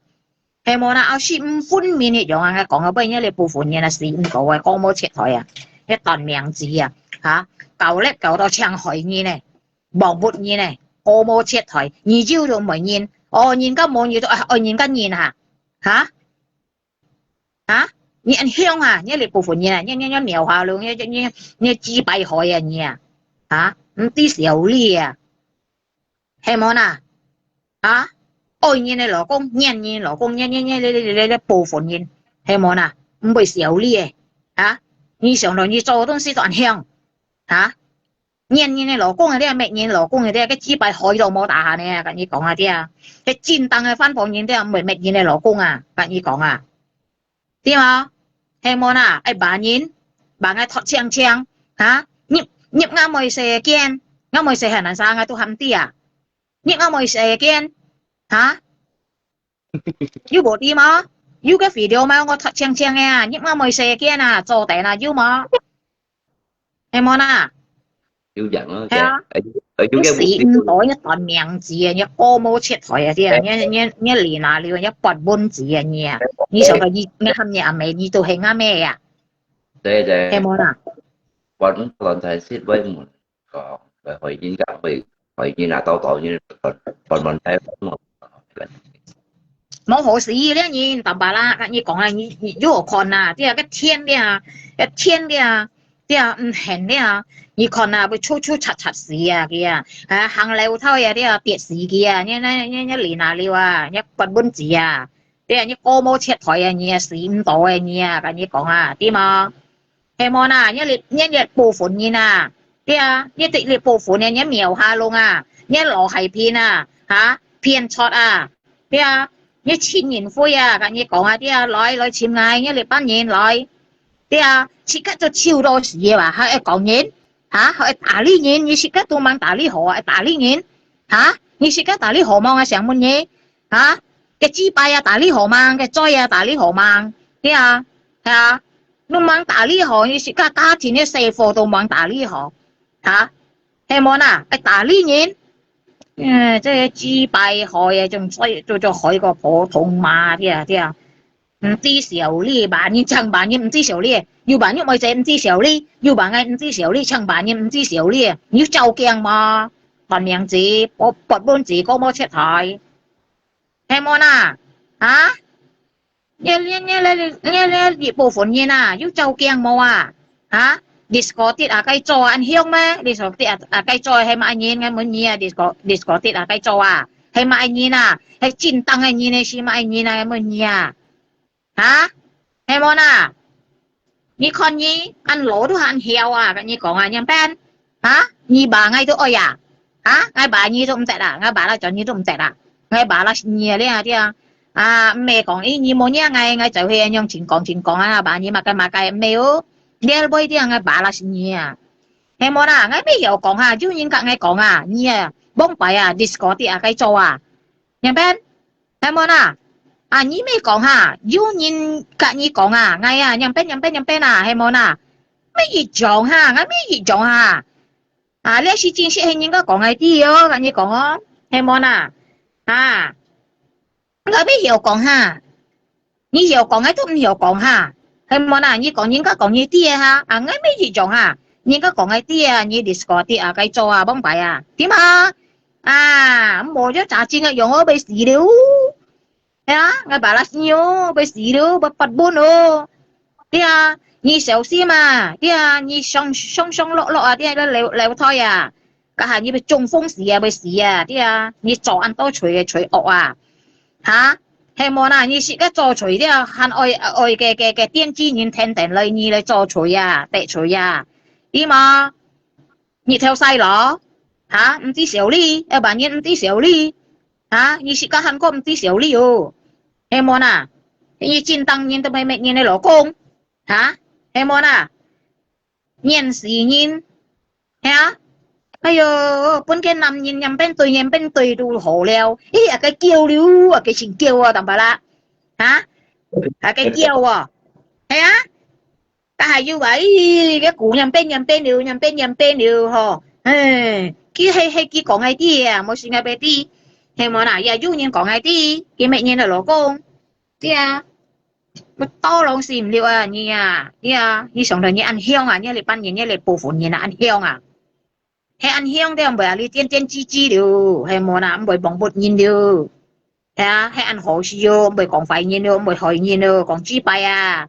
係無哪？後時毋分明一樣啊，𠊎講个，不然這部分人啊，死毋到个，講無切台啊，這斷名字啊，哈，搞咧搞到像害人呢，忘不人呢，過無切台，你有都毋會認，哦，人家無你都，啊，哦，人家認哈，哈？ 啊？你恁凶啊？你這部分人啊，你，你，你廟下咯，你，你，你，你幾百害啊你啊？啊？毋知少理啊？係無哪？啊？愛人个老公，怨人个老公，你，你，你，你，你，你，你部分人，係無哪？毋會少理个，啊？你想到你做東西都恁凶，啊？ 怨人个老公个，這搣人老公个，這个幾擺害到無打下呢，甲你講啊，對啊。該正當个反方人，這毋會搣人个老公啊，甲你講啊，對無？係無哪？愛罵人，罵𠊎脫淨淨，哈？入，入吾妹婿个間，吾妹婿係哪儕，𠊎都還毋知啊。入吾妹婿个間，哈？有無知無？有个video無？𠊎脫淨淨个啊，入吾妹婿个間啊，做得啊，有無？ 係無哪？有影咯，係啊。這，哎，呃，有个你死毋到，你斷命子啊，你過無切台啊，對啊，你你你你哪裡啊，你發問子啊，你啊，你想到你你喊你阿妹，你都係阿妹啊，對對，係無啦？發問亂才識會問講，會回應講會回應啊，到到你發問才問。無好死，你你打巴啦，你講啊，你你有看啊，對啊，个天啊，个天啊，對啊，毋肯啊，你看啊，會出出插插死啊，佢啊，啊，行樓梯啊，對啊，跌死佢啊，你你你你哪裡啊，你發問子啊，對啊，你過無切台啊，你啊死毋到啊，你啊，跟你講啊，對無？ 係無啦，你這你這部分人啊，對啊，你這這部分呢，你廟下弄啊，你老害騙啊，哈，騙財啊，對啊，你尋人會啊，跟你講啊，對啊，來來尋𠊎，你這班人來，對啊，自家就笑到死啊，還愛講人，哈，還愛搭理人，你自家都吂搭理好啊，愛搭理人，哈，你自家搭理好無啊？想問你，哈，个祭拜啊，搭理好吂？个嘴啊，搭理好吂？對啊，係啊。 你吂打理好，你自家家庭个生活都吂打理好，哈？係無啦？愛打理人，嗯，這个祭拜害个，種所以做做害个普通嘛，對啊，對啊。毋知笑理，萬人請萬人毋知笑理，有萬人愛做毋知笑理，有萬人毋知笑理，請萬人毋知笑理，你有照鏡無？斷命子，發問子，過無切台，係無啦？啊？ 你你你你你你一部分人啊，有照鏡無啊？哈？Diskotik啊，該做恁香咩？Diskotik啊，啊，該做係麼人？𠊎問你啊，disco diskotik啊，該做啊，係麼人啊？係正當个人呢，係麼人啊？𠊎問你啊，哈？係無啦？ 你看你，恁老都還曉啊，跟你講啊，仰般？哈？你爸𠊎都愛啊？哈？𠊎爸你都毋得啊，𠊎爸啦，做你都毋得啊，𠊎爸啦，你啊，你啊，對啊。啊，毋係講，咦，你無認𠊎，𠊎就係恁樣情講情講啊，爸你麼个麼个，毋係哦。你會知啊，𠊎爸啦，你啊。係無啦，𠊎乜曉講哈，有人甲𠊎講啊，你啊，往擺啊，diskotik啊，該做啊。仰般？ 係無啦？啊，你乜講哈，有人甲你講啊，𠊎啊，仰般仰般仰般啊，係無啦？乜一樣哈，𠊎乜一樣哈。啊，這係真實係人家講个知哦，甲你講哦，係無啦？啊，𠊎乜曉講哈，你曉講个都毋曉講哈，係無啦？你講人家講你知个哈，啊，𠊎乜一樣哈，人家講个知啊，你diskotik啊，該做啊，往擺啊，點啊？ 啊，無就查證个用哦，會死了。係啊，𠊎爸啦死哦，會死了，會發問哦。對啊，你小心啊，對啊，你上上上落落啊，對啊，樓樓梯啊，該下你會中風死啊，會死啊，對啊，你做恁多罪个罪惡啊，哈，係無啦？你自家做罪了，還愛愛个个个電鋸人天天來你來做罪啊，得罪啊，對無？ 日頭晒落，哈，毋知笑理，一般人毋知笑理，哈，你自家還過毋知笑理哦，係無啦？你正當人都毋係麼人个老公，哈，係無啦？冤死人，係啊，哎喲，分个男人仰般對仰般對都好了，咦，啊該噭了，啊該先噭啊，當巴啦，哈，啊該噭啊，係啊。 但係又話，咦，个姑娘變樣變了，樣變樣變了吼。唉，佢係係佢講个知啊，無係𠊎白知，係無啦？也有人講个知，佢乜人个老公，知啊？我當然是毋了啊，你啊，你啊，你想到你恁香啊，你這班人，你這部分人啊，恁香啊。 係恁香个，毋會啊，你戰戰兢兢了，係無啦，毋會幫不人了。係啊，係恁好事哦，毋會講壞人了，毋會害人了，講祭拜啊，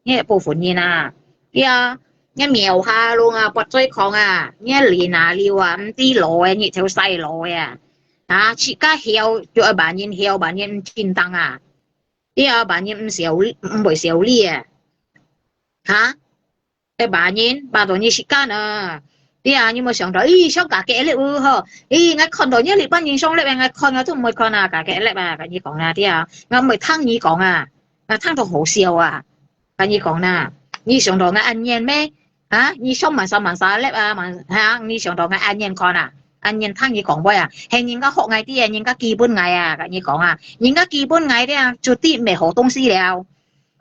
你這部分人啊，你啊，你廟下弄啊，發罪狂啊，你這鄰啊了啊，毋知老个，日頭晒老个啊，啊，自家曉就愛萬人曉，萬人毋正當啊，你啊，萬人毋笑，毋會笑你啊，哈？ 哎，罵人，罵到你自家呢。對啊，你無想到，咦，想家己个粒有吼，咦，𠊎看到你這班人上粒个，𠊎看𠊎都毋會看啊，家己个粒啊，甲你講啊，對啊，𠊎毋會聽你講啊，𠊎聽到好笑啊，甲你講啦，你想到𠊎恁樣咩？啊，你想慢啥慢啥粒啊，慢，哈，你想到𠊎恁樣看啊，恁樣聽你講話啊，係人家學𠊎知啊，人家寄分𠊎啊，甲你講啊，人家寄分𠊎个啊，絕對毋係好東西了。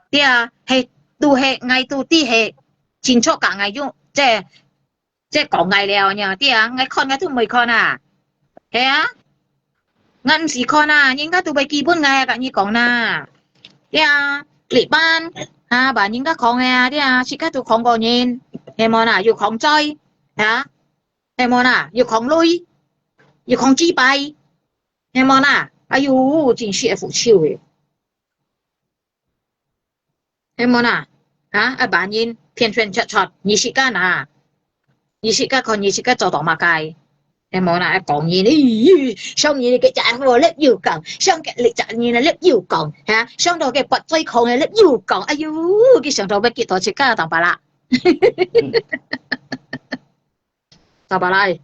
對啊，係，都係，𠊎都知係，清楚甲𠊎用，即係，這講𠊎了呢，對啊，𠊎看𠊎都毋會看啊。係啊，𠊎毋使看啊，人家都會寄分𠊎啊，佮你講啦。對啊，這班啊，把人家講个啊，對啊，自家都講過人，係無啦？又講嘴，啊，係無啦？又講鐳，又講雞排，係無啦？哎喲，真是會腐臭个。 係無啦？啊，啊，把人騙騙撮撮，你自家拿，你自家看你自家做到麼个？係無啦？講人，咦，上人个家伙咧又講，上个你隻人咧又講，哈，上到个八嘴空个咧又講，哎喲，佢想到要激到自家當巴拉，當巴拉，喂，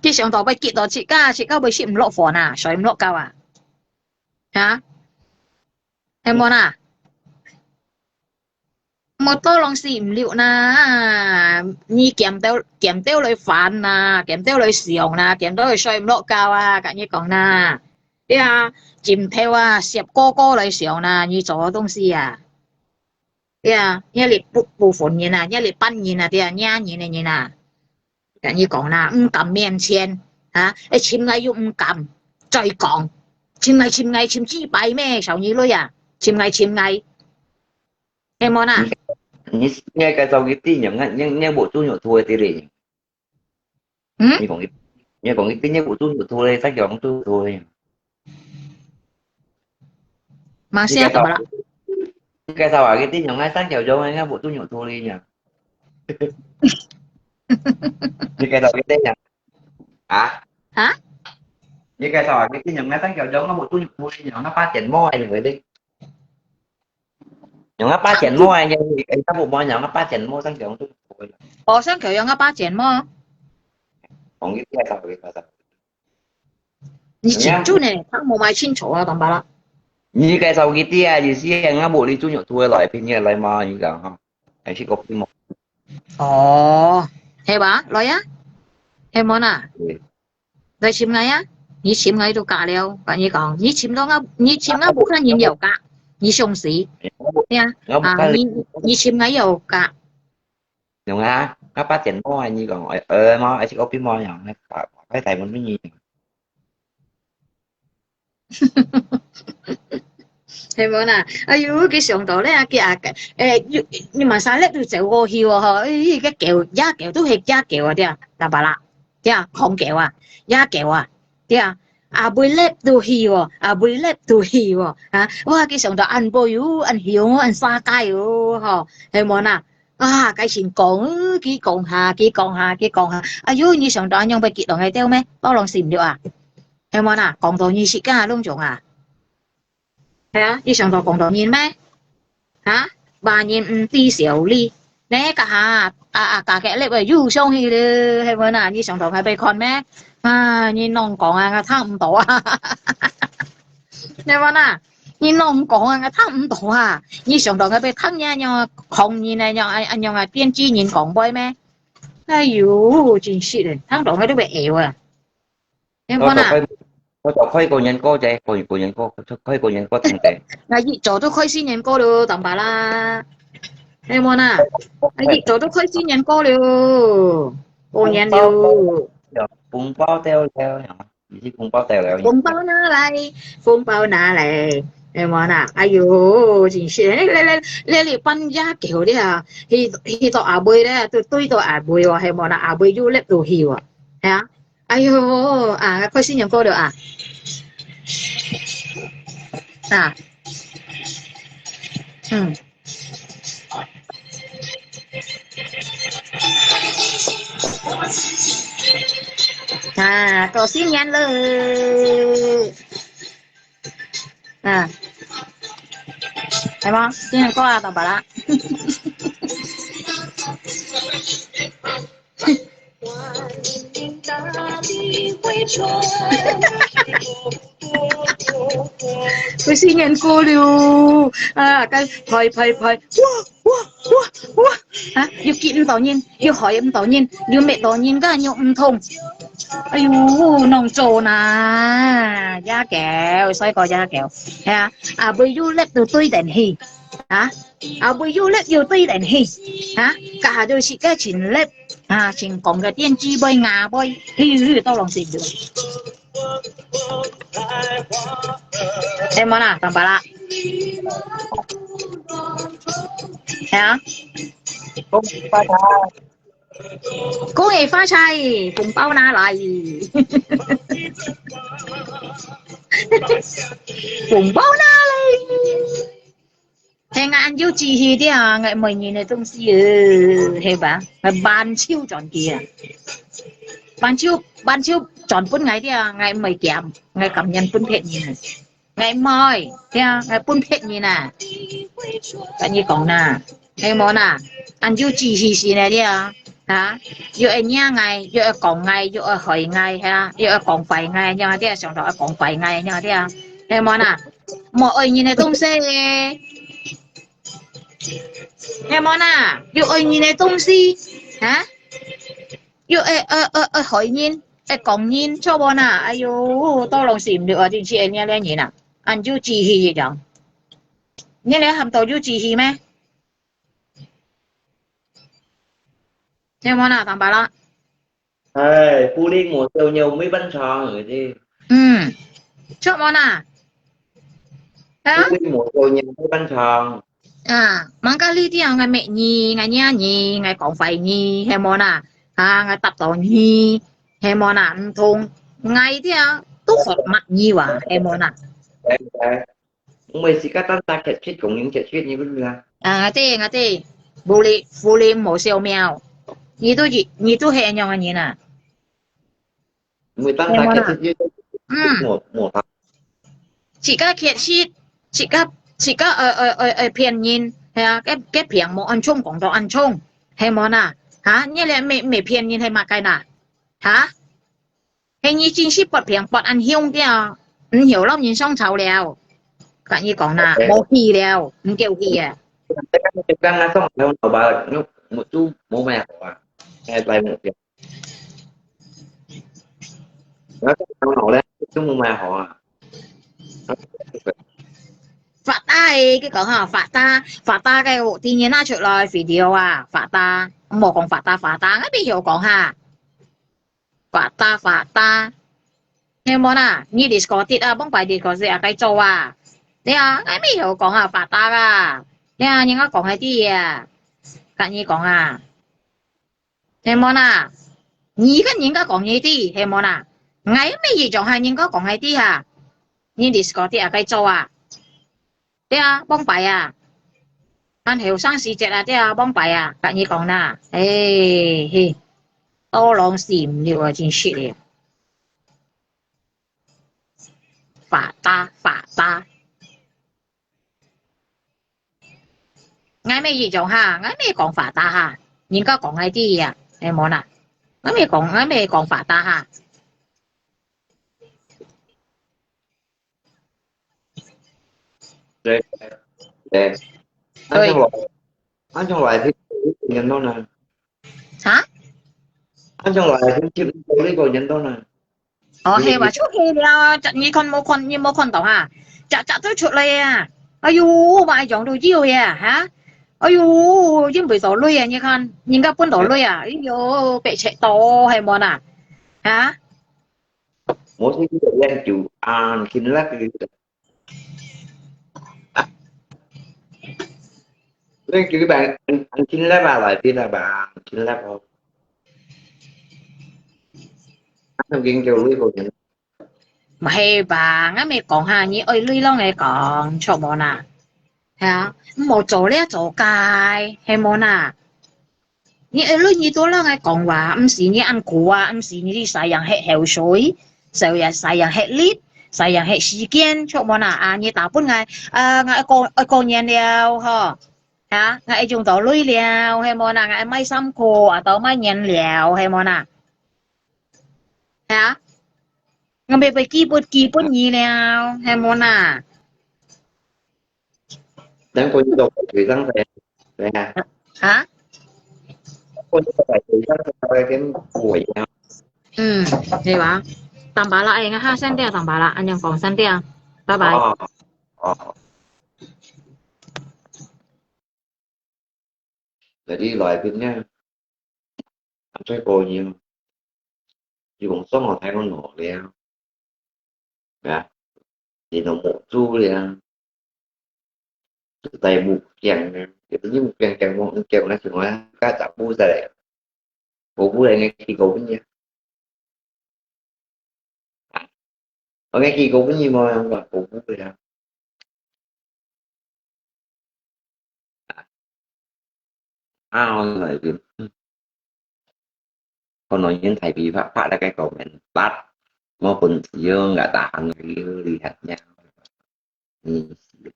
佢想到要激到自家，自家會食毋落飯啊，睡毋落覺啊，哈？ 係無啦？無多浪死毋了啦，你檢到檢到來煩啦，檢到來想啦，檢到來睡毋落覺啊，佮你講啦，對啊，枕頭啊，攝高高來想啦，你做个東西啊，對啊，你係不不分人啊，你係半人啊，對啊，惹人个人啊。 佮你講啦，毋敢面前，哈，愛尋𠊎又毋敢，再講，尋𠊎尋𠊎尋幾擺咩，小二女啊，尋𠊎尋𠊎，係無啦？你你你介紹佢知，你你你無做肉拖个對咧？嗯？你講佢，你講佢知，你無做肉拖咧，再講做肉拖咧。 馬來西亞怎麼了？你介紹啊，佢知，你愛三條肉，應該無做肉拖咧呀。你介紹佢知呀？啊？啊？你介紹啊，佢知，你愛三條肉，應該無做肉拖咧呀，那八點半還有咧。用啊八點半啊，你你不摸，用啊八點半上講都可以。哦，上講用啊八點半。講佢介紹佢介紹。 你清楚呢，聽無麼清楚啊，當巴拉。你介紹佢知啊，意思係𠊎無你做肉拖个來，平日來嘛，你講哈，還係個平毛。哦，係吧？來呀，係無啦？對。來尋𠊎呀，你尋𠊎都假了，跟你講，你尋到𠊎，你尋𠊎不看人有假，你相信。對呀，啊，你你尋𠊎有假。用啊，𠊎八點半，你講，呃，呃，嘛，還係個平毛樣，那个，快台灣乜嘢？ 係無啦？哎喲，佢想到咧，佢啊，誒，你，你嘛三粒都走過去哦，吼，誒，个狗，野狗都係野狗啊，對啊，大把啦，對啊，狂狗啊，野狗啊，對啊，啊，尾粒都去哦，啊，尾粒都去哦，啊，哇，佢想到恁背喲，恁雄哦，恁沙街哦，吼，係無啦？啊，該先講，呃，佢講下，佢講下，佢講下，哎喲，你想到恁樣會激動个掉咩？包lòng死毋了啊？ 係無啦？講到你自家攏總啊？係啊，你想到講到人咩？哈？罵人毋知羞恥，你該下啊啊，加个力又上去了，係無啦？你想到𠊎會看咩？啊，你啷講啊，𠊎聽毋到啊！係無啦？你啷講啊，𠊎聽毋到啊！你想到𠊎會聽你恁樣啊，狂人啊，恁樣啊，恁樣啊，電視人講話咩？哎喲，真是的，聽到𠊎都會噭啊！ 你看啊，我就開，我就開過年歌仔，過，過年歌，開過年歌聽仔。𠊎一早都開新年歌了，當巴啦。你看啊，𠊎一早都開新年歌了，過年了。紅包掉了，已經紅包掉了。紅包拿來，紅包拿來，你看啊，哎喲，真是，你，你，你，你，你扮野狗了，去，去到阿妹了，都對到阿妹哦，你看啊，阿妹又leplo去哦，係啊。 哎喲，啊，開新年歌了啊！啊，嗯。啊，過新年了！啊，係無？新年歌啊，當巴啦！過新年歌了，啊，該拍拍拍，哇哇哇哇，啊，又激毋到人，又害毋到人，又搣到人家又毋痛。哎喲，弄做哪，野狗，衰過野狗，係啊，啊，會有力就對等去，啊，啊，會有力就對等去，啊，該下就係个盡力，啊，成功个電子杯、牙杯，嘿，嘿，都弄死佢。係無啦，明白啦？係啊。恭喜發財！恭喜發財，紅包拿來！紅包拿來！係啊，恁有志氣个啊，𠊎每年个東西，呃，係吧？𠊎萬手轉去啊，萬手，萬手轉分𠊎个啊，𠊎毋會減，𠊎甘願分別人啊。 𠊎毋愛，對啊，𠊎分別人啊。跟你講啦，係無啦？恁有志氣性个對啊，哈？又愛惹𠊎，又愛講𠊎，又愛害𠊎，哈？又愛講壞𠊎，你看對啊，上頭愛講壞𠊎，你看對啊，係無啦？無愛人个東西，係無啦？又愛人个東西，哈？ 又愛，愛，愛，愛害人，愛講人，著無啦？哎喲，多攏死毋著啊！真係愛惹這人啊，恁有志氣个樣。你這喊到有志氣咩？聽無啦，當白啦。哎，布丁無小鳥，沒伴唱，係。嗯，著無啦？啊？布丁無小鳥，沒伴唱。 啊，吂該你知啊，𠊎罵你，𠊎惹你，𠊎講壞你，係無啦？啊，𠊎答到你，係無啦？毋通，𠊎知啊，都學罵你哇，係無啦？來，來，毋會自家單單決絕，共樣決絕，你不是啊？啊，𠊎知，𠊎知，無理，無理無小妙，你都，你都係恁樣个人啊？毋會單單決絕，嗯。無，無答。 自家決絕，自家，自家，呃，呃，呃，呃，騙人，係啊，該，該騙無恁重，講到恁重，係無啦？哈？你這罵，罵騙人係麼个啦？哈？係你真係發病發恁凶个啊，毋曉摎人相吵了。跟你講啦，OK。無氣了，毋夠氣啊。剛剛上來，我把，我，我都無買好啊，現在來目標。 然後呢，都無買好啊。發達个，佢講哈，發達，發達个，有天天拿出來video啊，發達，毋好講發達，發達，𠊎毋曉講哈。發達，發達，係無啦？你disco啊，幫擺disco啊，該做啊。對啊，𠊎毋曉講啊，發達啊。對啊，人家講个知啊，跟你講啊。 係無啦？你跟人家講你知，係無啦？𠊎乜一樣喊人家講𠊎知哈。你disco啊，該做啊。對啊，幫擺啊。恁後生時節啊，對啊，幫擺啊，跟你講啦。哎，嘿，多攏死毋著啊，真係个。發達，發達。 𠊎乜一樣哈，𠊎乜講發達哈，人家講𠊎知啊，係無啦？𠊎乜講，𠊎乜講發達哈。對，對。對。恁樣來，恁樣來，聽，聽到呢？哈？恁樣來，聽，聽，聽，聽到呢？ 哦，係哇，就係了，隻，你看無看，你無看到哈？隻隻都出來啊！哎喲，買樣都有呀，哈？哎喲，因為到鐳啊，你看，人家分到鐳啊，哎喲，白賊到，係無啦？哈？無事，你就研究啊，今日个 你叫佢辦，安，安心啦吧，來啲啦吧，安心啦吧。啊，究竟叫鐳个人。毋係吧？𠊎乜講哈，你愛鐳摎𠊎講，著無啦？係啊，毋好做這做該，係無啦？ 你愛鐳你都摎𠊎講話，毋使你恁苦啊，毋使你使人血口水，使人，使人血力，使人血時間，著無啦？啊，你打分𠊎，啊，𠊎愛過，愛過年了，吼，啊，𠊎愛用到鐳了，係無啦？𠊎愛買衫褲，啊，到買年了，係無啦？啊，𠊎乜會寄分，寄分你了，係無啦？ 等過年到水上台，對啊。啊？過年到水上台，跟鬼一樣。嗯，係吧？當巴拉，哎，下先掉當巴拉，恁樣講先掉，拜拜。哦，哦。Jadi來賓呢，最高興，佢講上好太過老了，啊，你都目珠了，就戴目鏡了，也不是目鏡，鏡目鏡那什麼，該咋不在了？我不能给狗分你。啊，我给狗分你嘛，我不会啊。啊，我来宾，嗯，可能因大批發，發了个狗面，發，我本只有个大行个有厉害呀。嗯，是，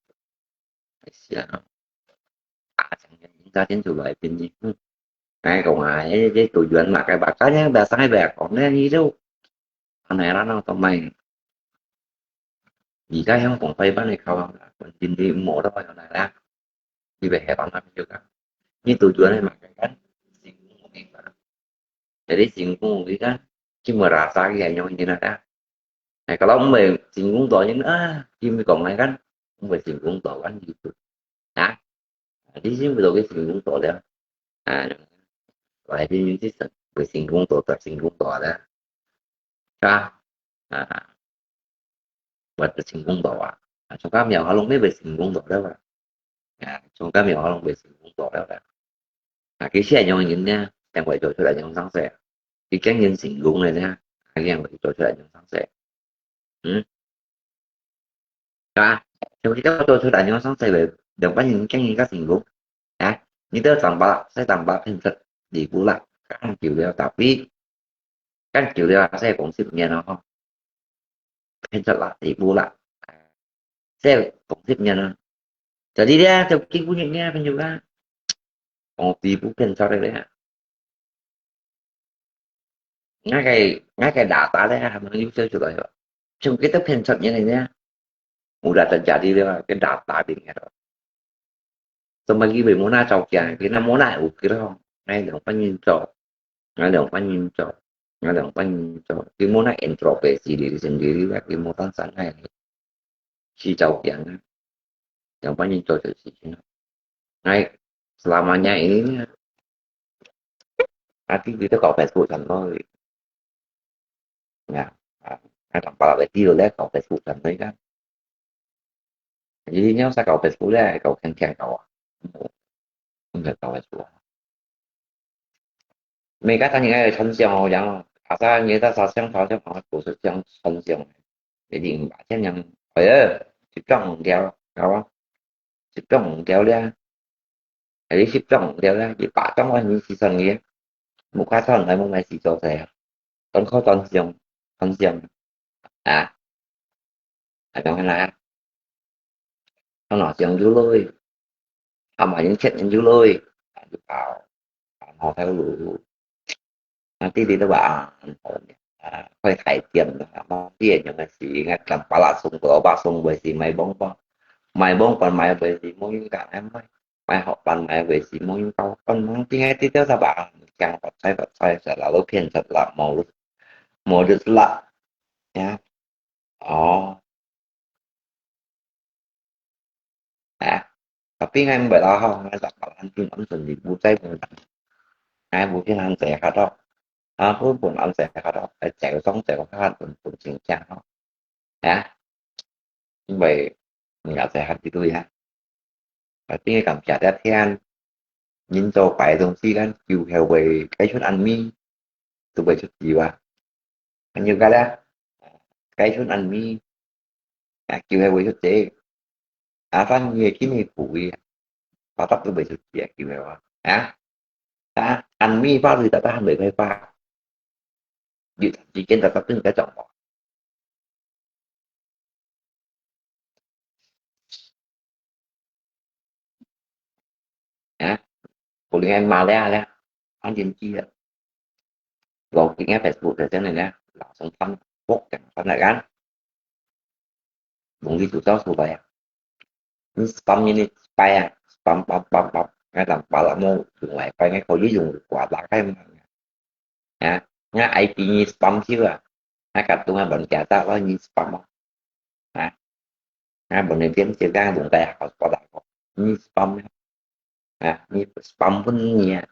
是啊。啊，真个，人家先出来宾呢，嗯。 哎，講啊，哎，這讀完嘛，該把，該樣把上一擺講，那你就，安尼啦，那做咩？而家香港快班的考啊，關鍵你無得用來啦，你會下班那邊就講，你讀完的嘛，該个，成功無辦法，jadi成功你看，cuma rasa个樣你那个，哎，kalau毋係成功到人啊，佢咪講來看，毋係成功到人就，啊，你先不到个成功到了。 啊，來賓有這成，會成功到，十成功到啦，是吧？啊，或者成功到啊，啊，從今以後可能你會成功到了吧？啊，從今以後可能會成功到了吧？啊，其實係用人呢，正會做出來用上勢啊，佢經驗成功了呢，佢正會做出來用上勢。嗯，啊，像佢都做出來用上勢了，兩班人經驗較成功。 啊，你都長把，細長把騙出離不啦，幹久了，tapi幹久了，細公司面了吼，騙出啦，離不啦，細公司面了，jadi咧，就基本面啊，朋友啊，我底部騙出來了。 𠊎个，𠊎个data咧，還吂有寫出來哦。像佢兜騙出人个呢，有data jadi了，个data變个咯。做麼个佢會無那照鏡？佢那無那有佢咯，𠊎兩班人做，𠊎兩班人做，𠊎兩班人做，佢無那introspeksi diri sendiri啦，佢無單單愛去照鏡啊，兩班人做就事情了。哎，selamanya ini啊，啊，佢佢都搞Facebook上咯，呀，啊，啊，當巴拉个，佢有咧搞Facebook上咯，你看。你要是搞Facebook咧，搞天天搞啊，毋係搞Facebook啊。每个人應該有穿相哦，然後，啊，啥，你在啥相，啥相，啊，都是這樣穿相的。 一定八千人，哎呀，十張紅條，好啊，十張紅條咧，還是十張紅條咧，一百張我還是算你，無看算來，無買四做啥啊？單靠單相，單相啊，啊，當然啦，當然相就落去，啊嘛，人錢人就落去，啊，就跑，啊，跑頭路。 啊，弟弟都話啊，啊，開大店啦，啊，麼个樣个事，𠊎當巴拉送个，巴送个是賣bonbon，賣bonbon賣个是無人講，哎，賣，賣好辦賣个是無人搞，辦，點解這條啥吧，講發財發財，係啦，都騙出啦，無，無就是啦，呀，哦。 啊，tapi𠊎毋會啦吼，𠊎十八萬定安順利，無再分人，𠊎無騙恁濟客咯，啊，無分恁濟客咯，來走上走下，分分真正吼，啊，因為人家在下底對啊，啊，因為感謝這天，人做擺東西，咱就係會該出恁味，都會出事啊，還有个咧，該出恁味。 啊，就係會出這，啊，反而係今日苦个，發達都袂出這，就係話，啊，啊，恁味發鐳，大家還袂開發，有段時間大家都毋該講話。 啊，可能係罵咧咧，安靜啲啊。老緊个Facebook就真係咧，老生飯，屋緊飯來緊，容易就走出來啊。你spam你个spam啊，spam spam spam spam，該當巴拉莫用來拜，該可以用掛打開嘛。啊， ，I D你spam去啊，啊，katong啊，分佢打咯，你spam啊，啊，啊，分你點接个，弄个好，好打个，你spam啊，啊，你spam分你啊，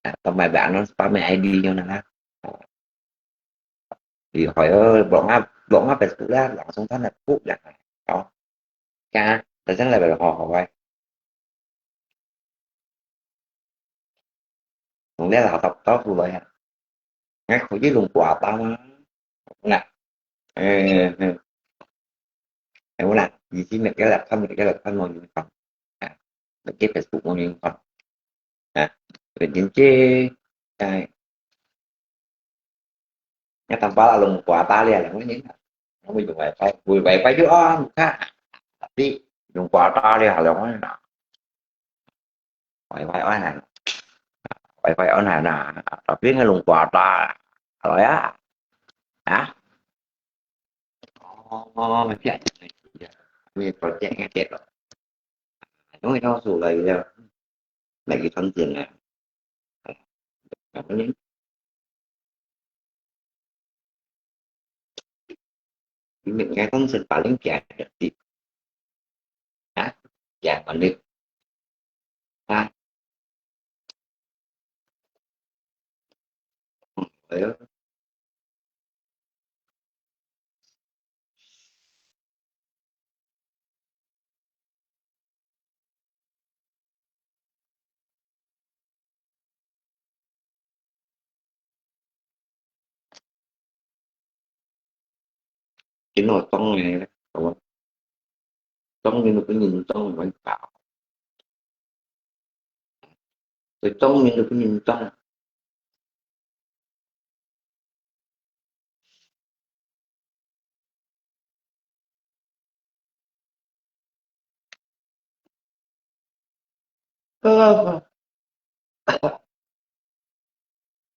啊，同埋別人spam个I D用哪啦，厲害哦，blok啊，blok啊，Facebook啦，langsung tan Facebook啦，哦，啊，但係來好好个。 同你老豆豆出來啊，𠊎可以用掛單啊，那，呃，呃，有啦，以前每個禮拜，每個禮拜無用過，啊，每個Facebook無用過，啊，有真濟，哎， 你tanpa啦用kuota咧，兩個人啊，我用WiFi，用WiFi就安，tapi用kuota咧，兩個人啊，WiFi安啊，WiFi安啊，tapi nggak用kuota，好呀，啊，哦，哦，哦，你project nggak咯，因為到時來了，來去賺錢啊，啊，你 Mẹ nghe con sân paling kiai dati. Hah? Kiai paling. Hah? Ayo. Chính nó trong này đấy, đúng không? Trong nên nó có nhìn trong là bánh bao. Rồi trong nên nó có nhìn trong. Ơ, ơ, ơ.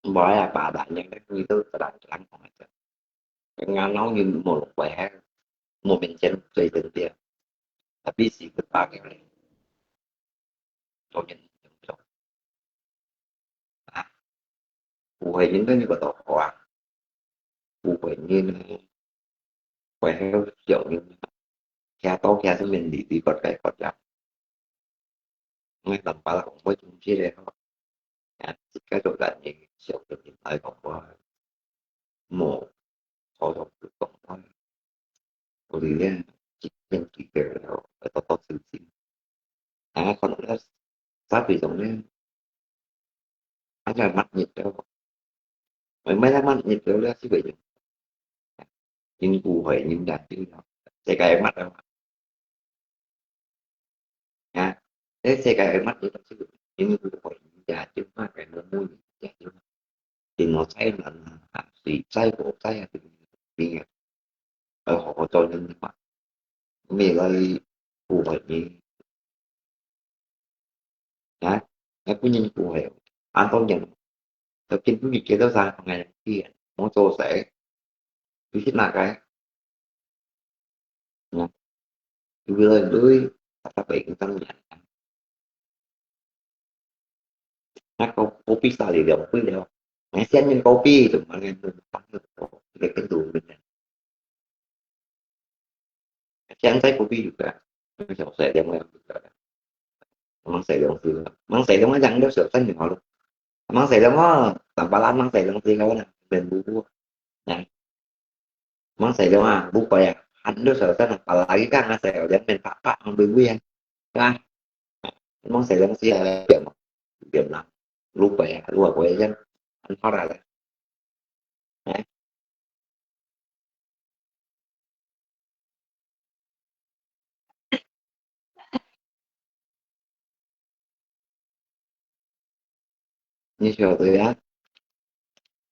Bởi à, bà bạn nhân cái tôi tôi đang lắng không hết. Cái ngàn nó như một lục bài hát, một mình trên dây tiền tiền. Tapi si cái bà cái này. Tôi nhận nhận trong. À, của hệ những cái như của tổ của à. Của hệ như này. Của hệ kiểu như kia to kia sân mình đi đi cột cái cột lắm. Ngay tầm ba là cũng có chung chia đây không? À, cái cột lại như kiểu kiểu như này cũng có một số trong cái cũng có. Ủa thì nha, chỉ cần chỉ kiểu là ở to to xíu xíu. À, còn nó sắp bị giống nha. Anh là mắt nhiệt đâu. Mấy mấy là mắt nhiệt đâu là xíu vậy. Nhưng cụ hỏi nhưng đã chứ nào. Sẽ cái mắt đâu. À, thế sẽ cái mắt nhiệt đâu xíu. Nhưng cụ hỏi nhưng đã chứ mà cái nó mua nhưng đã chứ. Thì nó sai là, là, là, thì sai của sai là thì, thì, ờ, họ cho nhân mà. Mẹ ơi, cụ hỏi nhưng Hả? Hả, phu nhân của Huệ. An Tông nhận. Tập kinh quý vị kia đó ra ngày kia. Món tô sẽ. Tôi thích là cái. Nè. Tôi vừa lên lưới. Tập bệnh tâm nhận. Hả, cô, cô biết sao thì được, biết được. Hả, xem như cô biết, tụi mọi người, tụi mọi người, tụi mọi người, tụi mọi người. Siang saya kopi juga. Siang saya dia mau juga. Mang saya dong sih. Mang saya dong aja nggak usah tanya malu. Mang saya dong mah, tanpa lah mang saya dong sih kawan. Ben buku. Ya. Mang saya dong ah, buku ya. Ando saya kan apalagi kan saya dong ben pak pak mang buku ya. Kan. Mang saya dong sih ya. Diam lah. Lupa ya, lupa ya kan. Kan parah lah. Hả? Như sau tôi á,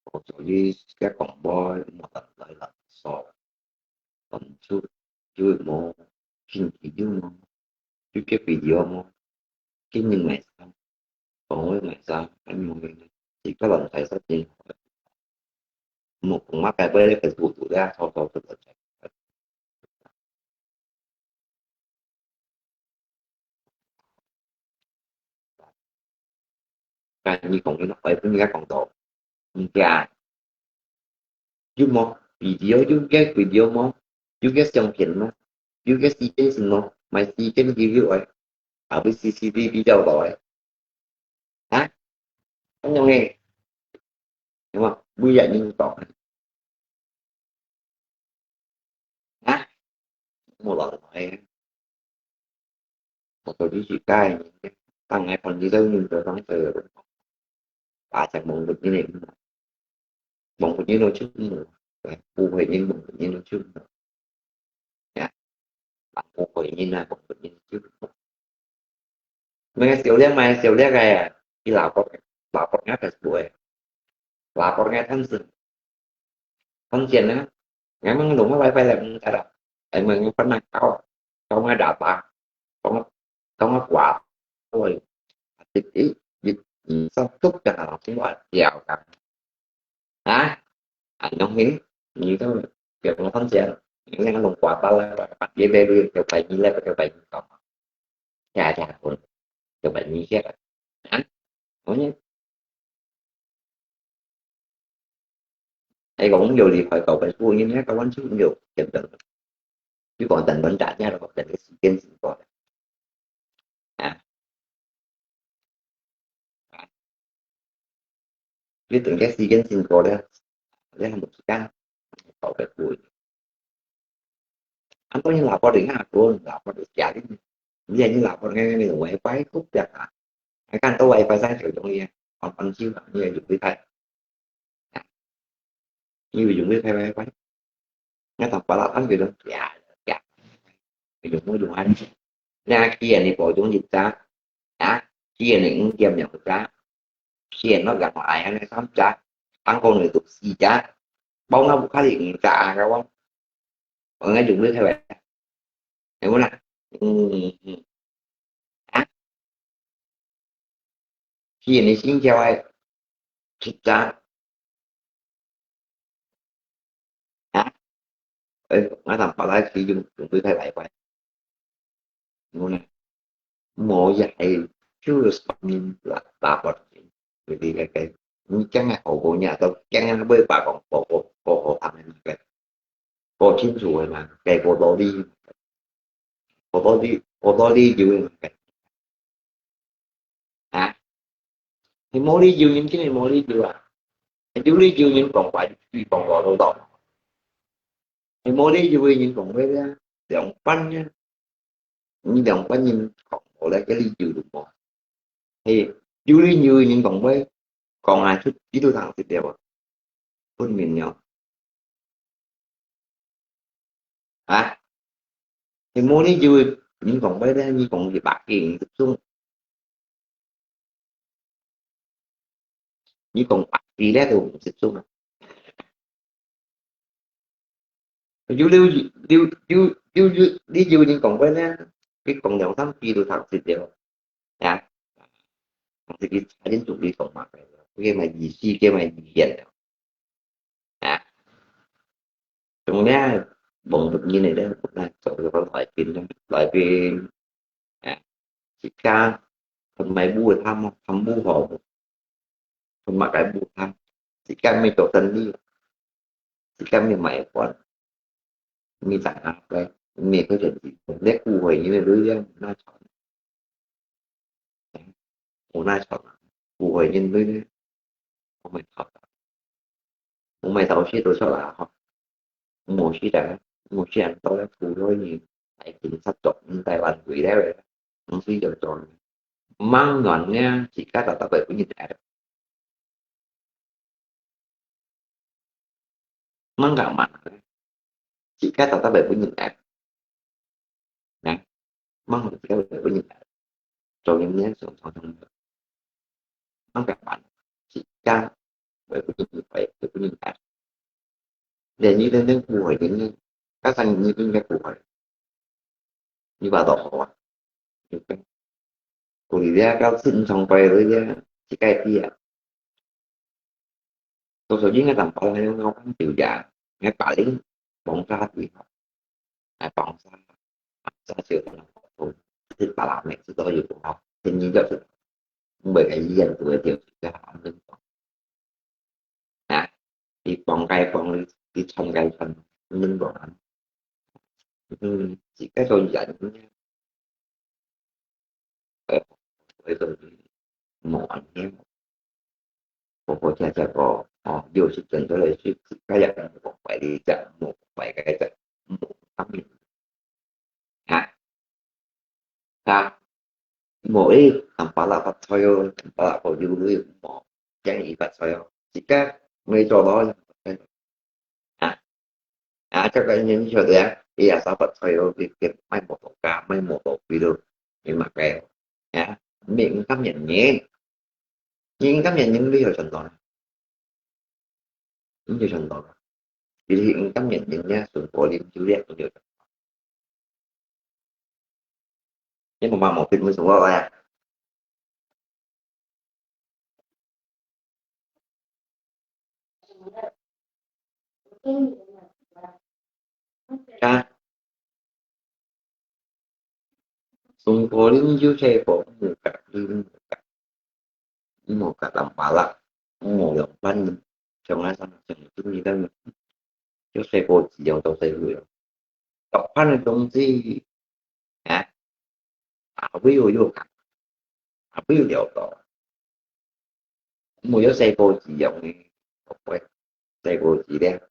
có chủ lý các con bói mà tận lại là so. Còn chú, chú mô, kinh chỉ chú mô, chú cái video mô, cái nhưng mà sao? Còn với mà sao? Anh mô, chỉ có lòng thầy sắp chỉnh. Một con mắt cái với cái tụ tụ ra, thôi, thôi, thôi, thôi. Cái như còn cái nó phải cũng nghe còn độ. 毋知啊，有無video，有个video無？有个相片無？有个時間線無？買時間video个，啊，會C C T V比較多个。啊？恁樣个，有無？每日人講啊，無人來。我到底是該，當然看你在面對上頭，把隻網路因為，網路因為出門，不會因網路因為出門，呀，不會因為網路因為出門。Mga siêu liak, mga siêu liak ay, ilapor, lapor nga Facebook ay. Lapor nga thân sự. Thân sự na. Nga mang lùng nga wifi lẹ mong tara. Ay mga pernah kau. Kau nga data. Kau nga, kau nga kuat. Ôi. Tip i, i, i, sao tuk ka na sing wa kiao ka. Ha? Anh nông hi. Ni to. Kiao nga thân sự. Nga lùng kuat ta la. Pat ye be lu kiao pai ni lẹ kiao pai ni kau. Chà chà thôi. Cho bạn nghĩ xét à. Hả? Có nhé. Hay còn cũng nhiều điện thoại cậu phải thua như thế, cậu bắn súng nhiều. Chậm chậm. Chứ còn tình vẫn trả nhá, rồi còn tình cái sự kiên trì của. Hả? Hả? Chứ tình cái sự kiên trì của đấy. Đấy là một sự căng. Cậu phải thua. An to ñu lapor ding aku, lapor ding siarin. Iya ñu lapor ngai ngai wifi kuk ya ka. Ai kan to wifi sang kiểu dong iya. Kon kon chiu ka, iya yung wifi. Iya yung wifi wifi. Ngai tang pala an kiểu dong ya ya. Yung mu yung an. Ngai kia ni po yung yip ta. Ya, kia ni ng kiam yang ta. Kia no gak ai an sam ta. Ang kong ni tu si ta. Bao ngau bu kali ng ta ka wang. Ở ngay dùng với thầy bạn. Em muốn là, ừ, ừ. Á, khi này xin chào ai. Thật ra. Á, ê, nói thằng bà lai thì dùng, dùng với thầy bạn vậy. Em muốn là, mua dạy, chứ là spam là, là bật. Vì đi cái, cái, như chắc là hậu bộ nhà tao, chắc là bơi bà còn, còn, còn, còn, còn, còn, 講清楚个嘛，該無道理，無道理，無道理就啊，係無理由人真係無理由啊，有理由人講話，佢講話都到，係無理由个人講話咧，兩班咧，你兩班人講話咧，个理由都無。 係，有理由个人講話，講啊出幾多堂食了啊？分明了。啊？係無理由个人講話咧，你講一百个人集中，你講百个咧都毋集中啊。 有理由，有，有，有，有理由人講話咧，佢講兩三句就讀識了。啊，但是佢差點就佢講嘛，佢个嘛意思，佢个嘛語言了。啊，總咧，網路人个咧，那做个來賓咧，來賓，啊，自家，佢買屋个貪，貪屋好，佢買个屋貪，自家咪做生意。 自家乜買飯，乜賺啊，來，乜可以賺錢。你顧會人个女仔，哪賺？有哪賺啊？顧會人女仔，我買頭，我買頭先都出來吼，無時間，無時間到咧顧女人，來緊殺作，毋台灣回來咧，毋使就做。忙亂咧，自家特特會分人挨。 吂敢嘛，自家特特會分人挨，啊，吂自家會分人挨，做人面上常常，吂敢嘛，自家會分人挨，會分人挨。連你等等不會，連你，加上你應該不會，你把到好啊，對不對？故事咧，到正常擺落去咧，自家知啊。 多數應該同保險有關係呀，該白領綁架佢，係綁架，綁架就同佢講，係白領每次都有講，天天就是，每個醫院都會有一個安排。講該講，你，你傳該傳，你無安。嗯，自家做人，呃，會做無安呢。好好聽聽講，哦，有時陣做來是，自家也無怪你隻，無怪該隻，無方面。啊，啊，無誒，當巴拉發財哦，當巴拉好有有無，驚佢發財哦，自家沒做到，啊，啊，這個人曉得啊，佢也發財哦，佢，佢買摩托車，買摩托車咯，你嘛該，啊，你毋甘願呢，你毋甘願，你沒有想到。 你就想到了。其實你甘願人家順過你，就這樣就。你無嘛無必要順過來啊。啊，順過你就係無，無甲你，無甲。 無甲當巴拉，無兩半，像啊，像中意个，就細波子樣，做細波樣。逐盤个東西，啊，啊，會有有看，啊，會有料到。無有細波子樣呢，細波子咧。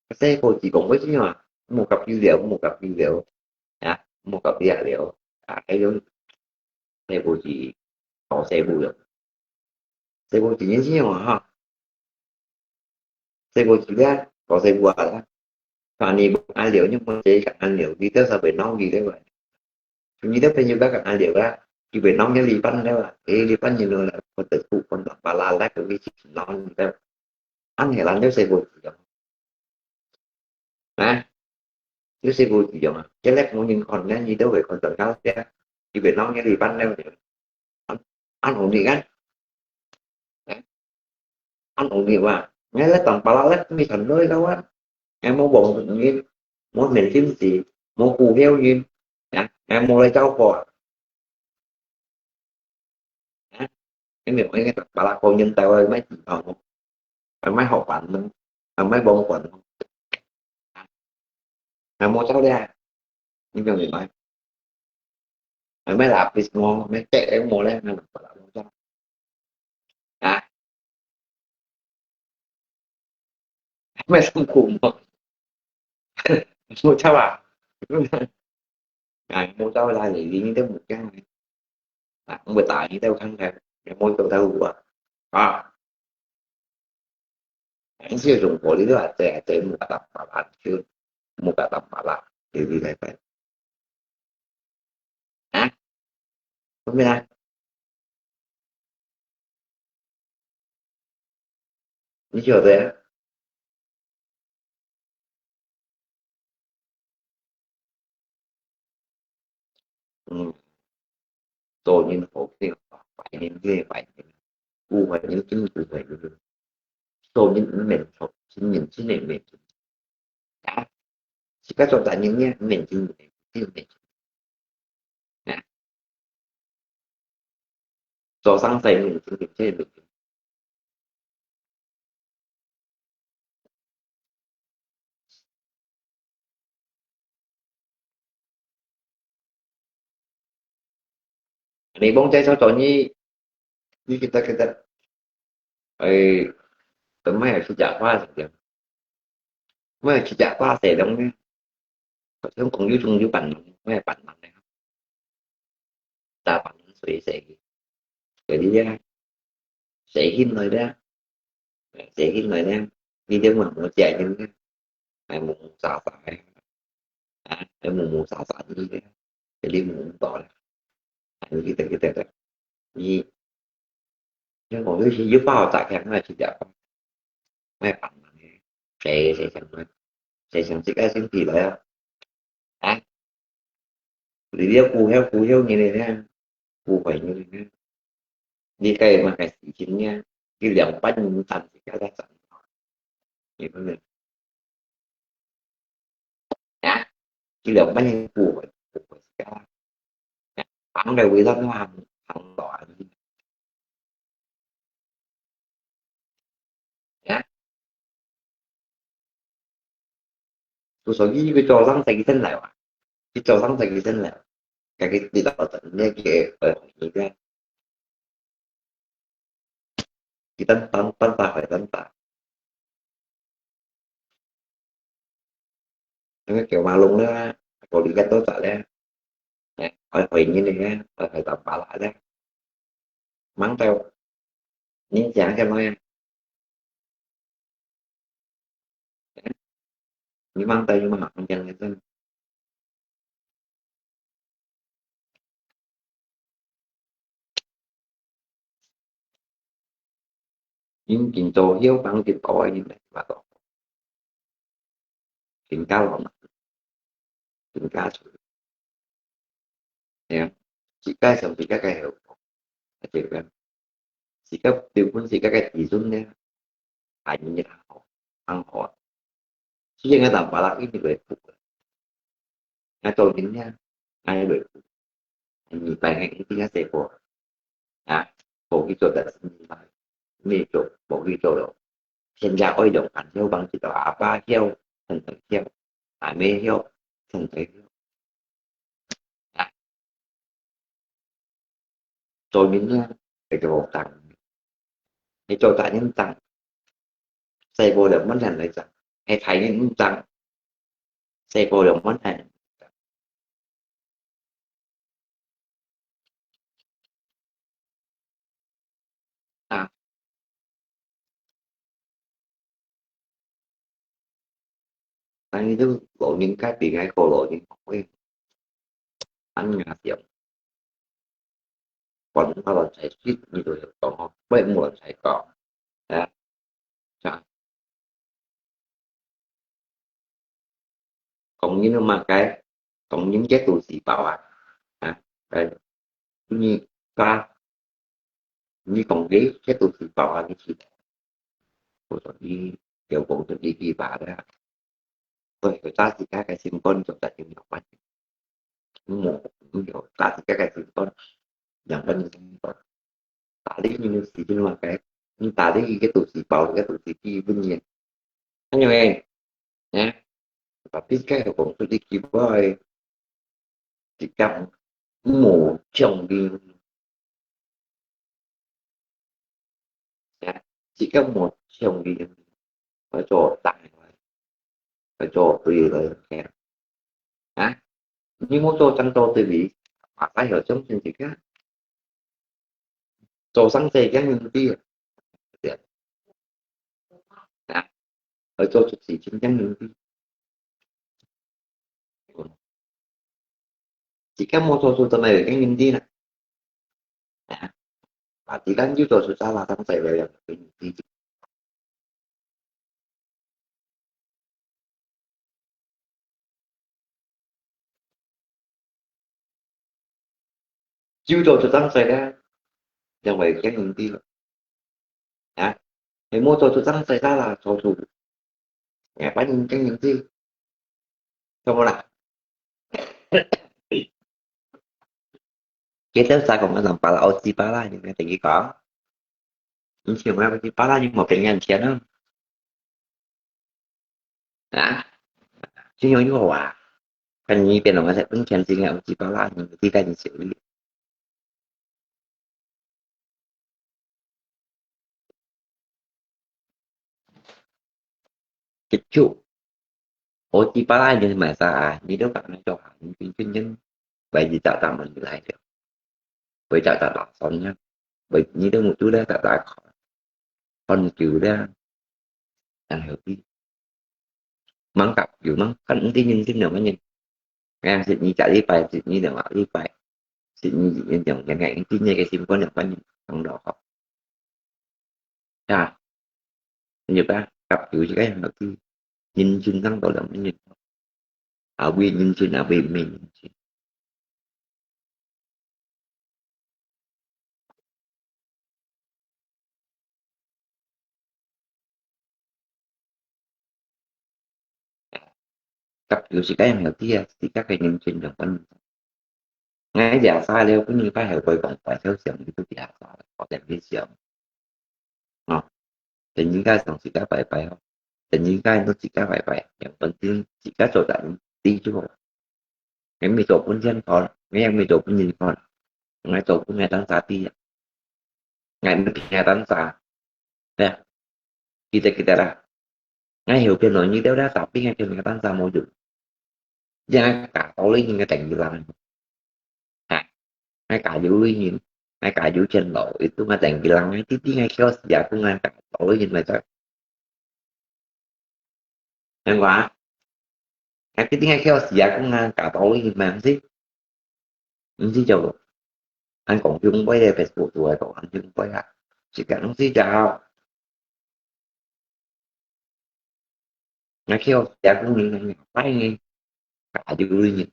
細波子講，為什麼啊？無甲你了，無甲你了，啊，無甲你了，啊，還有細波子，搞細波了。細波子年輕人啊，哈，細波子咧，搞細波啊，反正無安了，你莫這个安了，你到時候會鬧你，對吧？你的朋友剛剛安了啊，佢會鬧你禮拜了啊，誒，禮拜你了，或者不，或者巴拉拉，可以去鬧你的。 恁樣人就細波子樣。啊，就細波子樣啊，這個無人看呢，你都會看到搞笑，佢會鬧你禮拜了。恁，恁好你看，啊，恁好你哇，你來當巴拉拉，你看到个哇，你無望人，無面心事，無股票人，啊，你無來找我啊。 啊，因為𠊎个巴拉口音，台灣買地方，買好飯咯，買飯咯，啊，無走咧，你明白嗎？買lapis咯，買cake个無咧，買巴拉口音。啊，買衫褲無，無走啊。啊，無走啦，你，你都無驚。 啊，毋會打你兜看看，你無做得有啊。啊，你這種火你都還在，還在，無甲打巴拉，就無甲打巴拉，對不對？啊，做咩啊？你曉得啊？ 嗯，做人好聽，壞人就壞人，有壞人就有壞人，做人毋免做，真人真个毋免做。啊，自家做大人呢，毋免做，毋免做。啊，做生意毋免做，毋免做。 你講這首歌，你，你記得，記得，哎，等下去食飯時間，我去食飯時間呢，好像講有種有辦法，我也辦法呢。 打扮水洗，嗰啲啊，洗起來咧，洗起來咧，你點會無食个咧？還無無沙沙个，啊，還無無沙沙个咧，嗰啲無多啦。啊，你記得記得个，你，你講有時有包炸開，我去食包，我辦法呢，洗洗上來，洗上自家身體來啊。 啊，你這股票，股票你來聽，股票你來聽，你該嘛該事情呢，一兩百年賺一下才賺，你看呢？啊，一兩百年股票，股票，啊，放在位上都行，行到啊，啊，所以佢早上食佢先來啊，佢早上食佢先來，該个你老早你个呃，你个，佢等等等打，等打。 因為九馬龍咧，過年个到達咧，誒，愛回應你咧，愛回答巴拉咧，忙到，你講什麼呀？你忙到有麼好講个？人今朝曉幫佢搞个人來嘛，更加浪漫，更加出。哎呀，自家想自家个好，啊，這个，自家對本自家个自尊呢，還你好，還好啊。雖然个人巴拉一定會苦个， 𠊎做人呢，𠊎來，你白天一定要睡過。啊，無去做的事，你做，無去做了。現在愛用，還要幫佢到阿爸曉，很很曉，阿妹曉，很很曉。啊，做人呢，愛做大人，愛做大人當，細个了，慢慢來做，愛大人毋當，細个了，慢慢來。 啊，但係都老人家比較過老人會，很難講，管他人才說，你都有講哦，我也無人才講，啊，啊， 講人个麼个，講人个肚屎飽啊，啊，呃，你家，你講个个肚屎飽啊，你去，我說你有講出一句話个，對，有打自家个心肝做得有關。 無，有打自家个心肝，兩個人心肝。打理你个事情嘛，該，你打理佢个肚屎飽，佢个肚屎飢，分你。恁樣誒，誒，tapi該个講出去，佢會，自家無像你。 自家無像你，愛做大，愛做對个。啊，你無做正做對位，啊，還有相信自家。做生意正有利，對。啊，愛做出事情正有利。 自家無做出，做麼个有經驗知呢？啊，啊，自家有做出啥啦，當在位啊，有經驗知。 就做出正事啦，因為經驗知咯。啊，你無做出正事啦，做出，哎，反正經驗知，懂無啦？佢兜儕講个人巴拉，我知巴拉，你聽佢講。 你想愛去巴拉，你無分人錢啊？啊？信用又好啊？看你變成个分錢，真个有幾巴拉，你自家你手裡。結束。我知巴拉你買啥啊？你都講那種好，你平均人，為你找到門來的。 會找到打算呀，會你都目珠咧，打打看，看久咧，然後去，吂合有吂，看你的人生兩個人，哎呀，係你一禮拜，係你兩個禮拜，係你一年兩年，哎，今年个心肝兩個人，當老好。 呀，你把合有一個樣子，人生當多兩個人，啊，為人生啊，為咩人生？合有一個樣子啊，自家个人生兩個人。 𠊎這儕了，本來拜後背講拜頭上，你都這儕，我等你想。哦，等人家上自家拜拜哦。等於該都自家拜拜，兩分鐘自家做得知就好。𠊎毋係做分天看，𠊎也毋係做分人看，𠊎做分𠊎當下知啊。𠊎毋係騙𠊎當下，對啊，記得記得啦。𠊎曉騙人，你了了，tapi𠊎騙𠊎當下無用。 Jangan katolin nga tenggilang. Ha, nga kayu ini, nga kayu chen lo, itu nga tenggilang, nga titi nga kio sia ku nga katolin nga tak. Yang wa, nga titi nga kio sia ku nga katolin mang si. Nsi jo, ang kong yung boy de Facebook tu ay ko ang yung boy ha. Sika nsi jao. Nga kio sia ku ni nga pai ni. Kayu ini,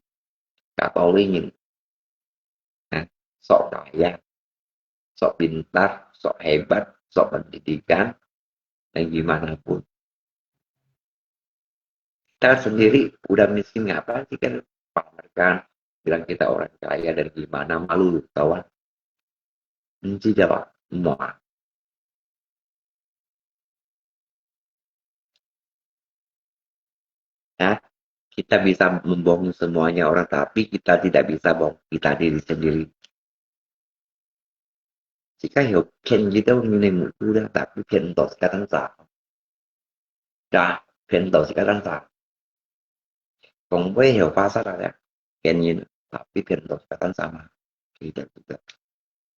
katolin ini. Ha, sok kaya, sok pintar, sok hebat, sok pendidikan, dan gimana pun. Kita sendiri udah miskin, ngapain sih kan pamerkan, bilang kita orang kaya dan gimana, malu, tahu kan? Nsi jawab, semua. Ya, kita bisa membohongi semuanya orang, tapi kita tidak bisa bohong kita diri sendiri. Sika hio ken gitu ngene mutu dah, tapi ken dos kadang sa. Dah, ken dos kadang sa. Kong bai hio pasal ada, ken yin, tapi ken dos kadang sama. Tidak juga.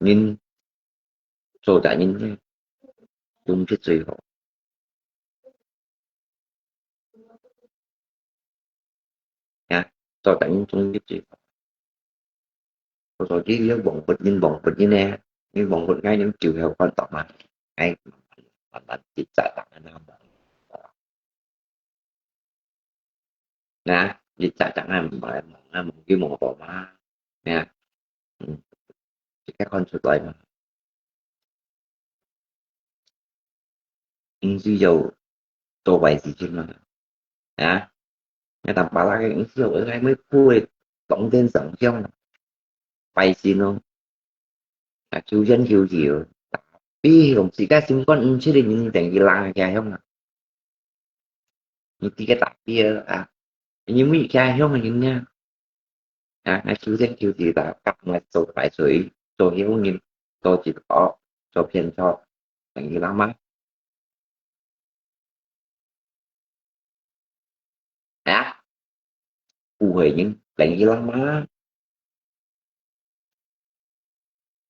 Yin, so dah yin ni, tung kit sui ho. Ya, so dah yin tung kit sui ho. Ko so ji liu bong bot yin bong bot yin ne, yin bong bot ngai yin kiu heo kon tok ma. Ngai, man man jit sa tang na bong. Na, jit sa tang na bong, na bong ji bong bot ma. Ya. Hmm. Jika kon su toi ma. Yin si yo to bai si jin ma. Ya. Ngai tam pala ke yin si yo, ngai mui pui, tong den sang hiong. Bai si no. 啊，求仙求佛，tapi hong si ka sim kon yin si li yin deng ki lang kia hiong. Ni ti ke tapi a, ni mui kia hiong yin nia. 啊，啊，求仙求佛啦，甲我做排水，做香人，做一个，做偏错，等于啦嘛。啊，不会人，等于啦嘛。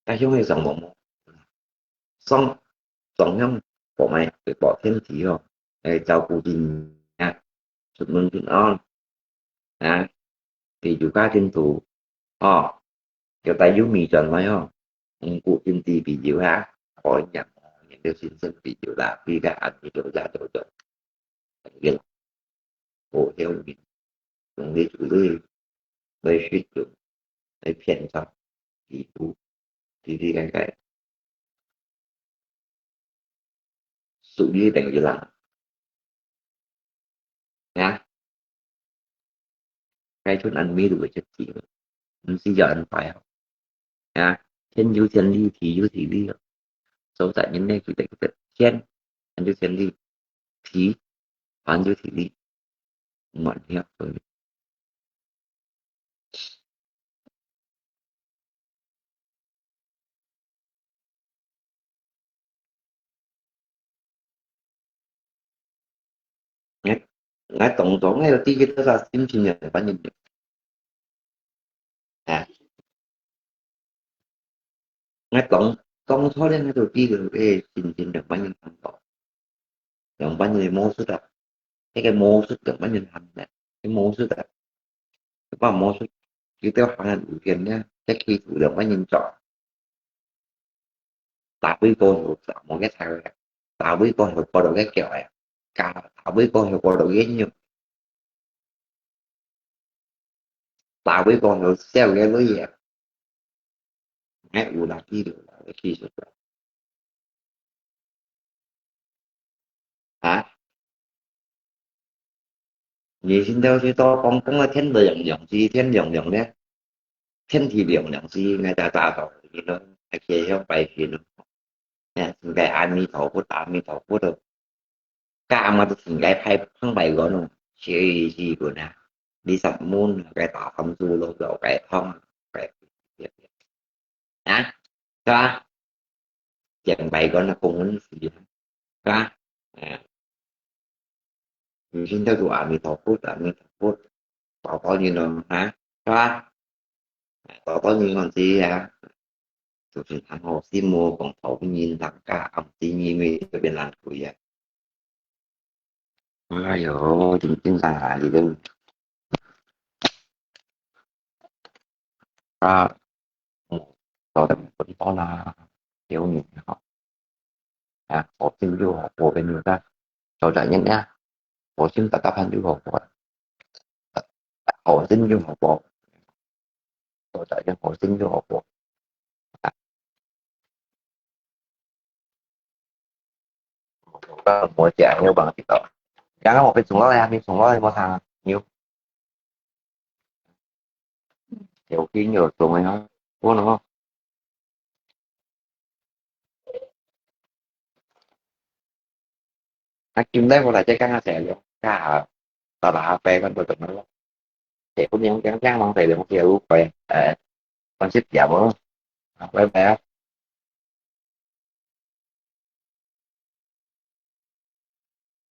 大兄弟上网，上，上香，我们会保天体哦，来照顾你啊，出门平安。 啊，比如家庭图，哦，有带有米转来哦，嗯，古今地比如哈，可以讲，研究先生比如啦，比如安排就这样就对，对了，我有米，用力处理，来去做，来偏差，比如，比如看看，属于等于啦。 呀，該就恁美麗个日子，毋使要恁快哦。呀，天有天理，地有地理哦。所以人呢，佢哋个天，還有天理，地，還有地理，滿了。 𠊎，𠊎當初𠊎有知佢多少心情个，反正，啊，𠊎當，當初咧，𠊎就知佢个心情兩百年很多，兩百年个魔術啊，那个魔術兩百年很难，那魔术啊，不管魔术，佢都好像有天呢，在欺负两百年早。 打飛過去，打無个菜个，打飛過去，過到个腳个，打，打飛過去，過到个肉，打飛過去，笑个女个，哎，有啦，記得啦，記得啦。啊？ 你現在去到講講个天涼涼，是天涼涼咧，天氣涼涼是𠊎打打到你咯，還可以向拜神咯。哎，應該阿彌陀佛，阿彌陀佛咯。家嘛都成个派，放白个咯，谁去管啊？你十蚊个大汤猪肉，个汤，个，啊，是吧？讲白个那公文是，是吧？嗯，你现在就阿弥陀佛，阿弥陀佛，找到你了，啊，是吧？找到你讲这啊，就是谈好心魔，讲讨人人家，啊，这你们这边难推啊。哎哟，真正啊，你个，啊，嗯，早点回报啦，有你好。啊，好心就好过，跟你讲，早点人呀，好心大家盘就好过，好心就好过，早点人好心就好过。啊，我讲，我被冲落来啊，没冲落来，我看有，有听有中的啊，我呢，啊，今日我来这刚刚才用，啊，打打飞，看不怎么了，也不能讲讲忙，得用些路费，呃，关系点不，啊，拜拜啊。